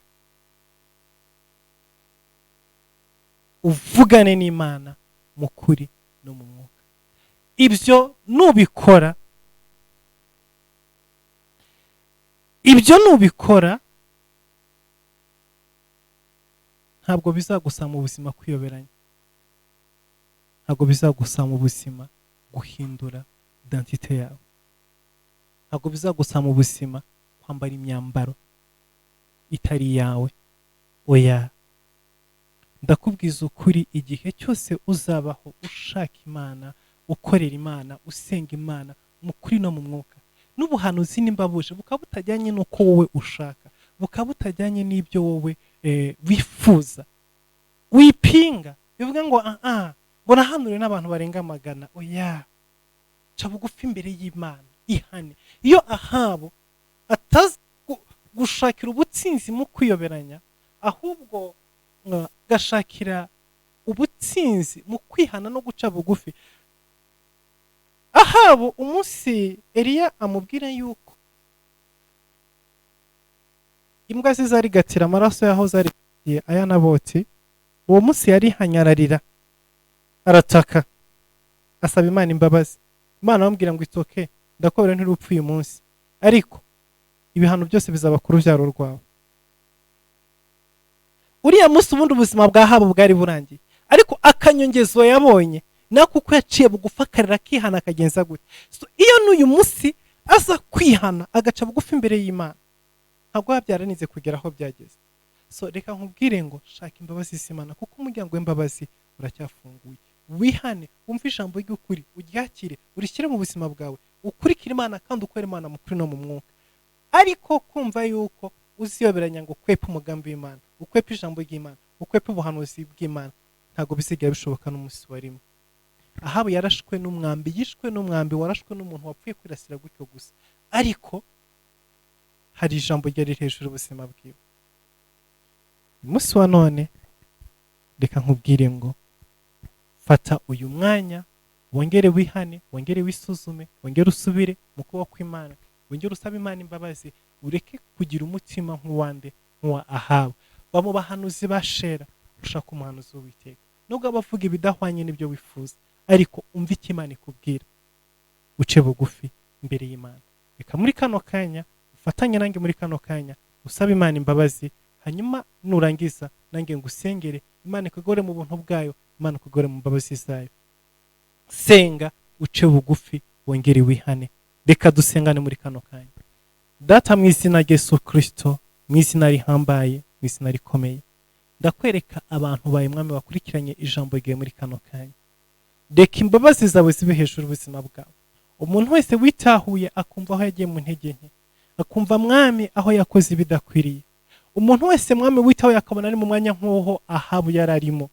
uvugane n'Imana mu kuri no mu mwuka. Ibyo nubikora, ibyo nubikora, ntabwo bizagusaba mu buzima kwiyoberanya, ntabwo bizagusaba mu buzima guhindura identite yawe, ntabwo bizagusaba mu buzima kwambara imyambaro itari iyawe. Oya, ndakubwiza ukuri, igihe cyose uzabaho ushaka Imana, ukorera Imana, usenga Imana mu kuri no mu mwuka, n'ubuhanuzi nimba buje bukaba butajyanye n'uko wowe ushaka, bukaba butajyanye n'ibyo wowe wifuza, wipinga bivuga ngo ngo nahanure n'abantu barenga 100. Oya, ca bugufi imbere y'Imana, ihane. Iyo Ahabu atazi gushakira ubutsinzi mu kwiyoberanya, ahubwo gashakira ubutsinzi mu kwihana no guca bugufi. Ahabu umunsi Eliya amubwira yuko imbwa zizarigatira amaraso yaho zari Aya Naboti uwo munsi yarihanye, ararira, arataka, asaba Imana imbabazi. Imana amubwira ngo itoke ndakubera ntirupfa uyu munsi, ariko ibihano byose bizaba ku rubyaro rwawe. Uriya munsi ubundi ubuzima bwa Ahabu bwari burangiye, ariko akanyongezo yabonye nako kuko yaciye bugufi akarira akihana akagenza gute. So, iyo n'uyu munsi aza kwihana agaca bugufi imbere y'Imana, ntabwo biba byaranize kugera aho byageze. So reka nkubwire ngo shaka imbabazi z'Imana, kuko umuryango w'imbabazi uracyafunguye. Wihane, wumve ijambo ry'ukuri, uryakire, urishyire mu buzima bwawe, ukurikire Imana kandi ukore Imana mu kuri no mu mwuka. Ariko kumva yuko uziyoberanya ngo ukwepe umugambi w'Imana, ukwepe ijambo ry'Imana, ukwepe ubuhanuzi bw'Imana, ntabwo bizigera bishoboka n'umunsi wa rimwe. Ahabu yarashwe n'umwambi, yishwe n'umwambi warashwe n'umuntu wapfuye kwirasira gutyo gusa, ariko hari ijambo ryari hejuru y'ubuzima bwiwe. Umunsi wa none reka nkubwire ngo fata uyu mwanya wongere wihane, wongere wisuzume, wongere usubire mu kuboko kw'Imana, wongere usabe Imana imbabazi, ureke kugira umutima nk'uwande, nk'uwa Ahabu. Ba mu bahanuzi ba Shera, ushaka umuhanuzi w'Uwiteka, nubwo aba avuga ibidahwanye n'ibyo wifuza, ariko umve icyo Imana ikubwira, uce bugufi imbere y'Imana. Reka muri kano kanya ufatanye nanjye muri kano kanya usabe Imana imbabazi, hanyuma nurangiza nanjye ngusengere, Imana ikugore mu buntu bwayo, Imana ikugore mu mbabazi zayo. Senga, uce bugufi, wongere wihane. Reka dusengane muri kano kanya. Data, mu izina rya Yesu Kristo, mu izina rihambaye, mu izina rikomeye, ndakwereka abantu bawe Mwami bakurikiranye ijambo ryawe muri kano kanya. Reka imbabazi zawe zibe hejuru y'ubuzima bwawe. Umuntu wese witahuye akumva aho yagiye mu ntege nke, akumva Mwami aho yakoze ibidakwiriye, umuntu wese Mwami witahuye akabona ari mu mwanya nk'uwo Ahabu yari arimo,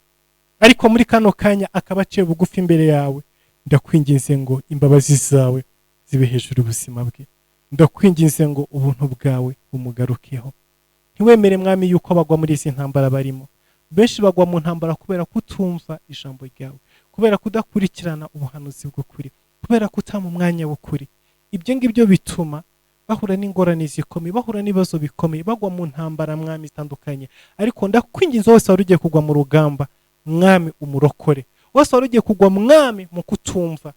ariko muri kano kanya akaba aciye bugufi imbere yawe, ndakwinginze ngo imbabazi zawe zibe hejuru y'ubuzima bwe. Ndakwinginze ngo ubuntu bwawe bumugarukeho. Ntiwemere Mwami yuko bagwa muri izi ntambara barimo. Benshi bagwa mu ntambara kubera kutumva ijambo ryawe, kubera kudakurikirana ubuhanuzi bw'ukuri, kubera kutama umwanya w'ukuri. Ibyo ngibyo bituma bahura n'ingorane zikomeye, bahura n'ibibazo bikomeye, bagwa mu ntambara Mwami zitandukanye. Ariko ndakwinginze, wese wari ugiye kugwa mu rugamba Mwami umurokore, wese wari ugiye kugwa Mwami mu kutumva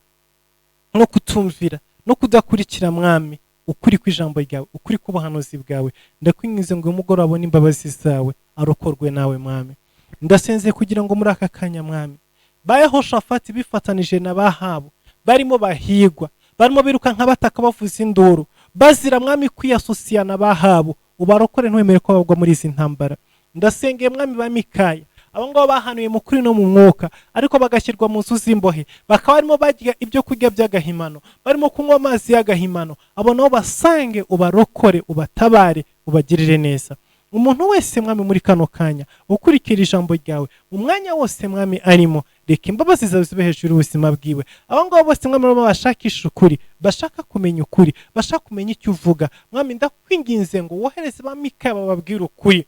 no kutumvira no kudakurikira Mwami ukuri kw'ijambo ryawe, ukuri k'ubuhanuzi bwawe, ndakwinginze ngo uyu mugoroba abone imbabazi zawe, arokorwe nawe Mwami. Ndasenze kugira ngo muri aka kanya Mwami ba Yehoshafati bifatanije na ba Ahabu barimo bahigwa, barimo biruka nk'abataka bavuza induru, bazira Mwami kwiyasosiya na ba Ahabu, ubarokore, ntiwemere ko bagwa muri izi ntambara. Ndasengeye Mwami ba Mikaya, abo ngabo bahanuye mu kuri no mu mwuka, ariko bagashyirwa mu nzu z'imbohe, bakaba barimo barya ibyo kurya by'agahimano, barimo kunywa amazi y'agahimano, abo nabo basange ubarokore, ubatabare, ubagirire neza. Umuntu wese Mwami muri kano kanya ukurikira ijambo ryawe, mu mwanya wose Mwami arimo, reka imbabazi zawe zibe hejuru y'ubuzima bwiwe. Abo ngabo bose Mwami barimo bashakisha ukuri, bashaka kumenya ukuri, bashaka kumenya icyo uvuga, Mwami ndakwinginze ngo wohereze ba Mikaya bababwire ukuri,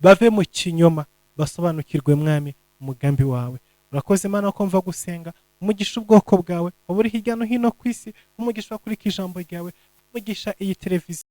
bave mu kinyoma, basobanukirwe Mwami umugambi wawe. Urakoze Imana ko mva gusenga, umugisha ubwoko bwawe waba uri hirya no hino ku isi, umugisha wakurika ijambo ryawe, umugisha iyi televiziyo.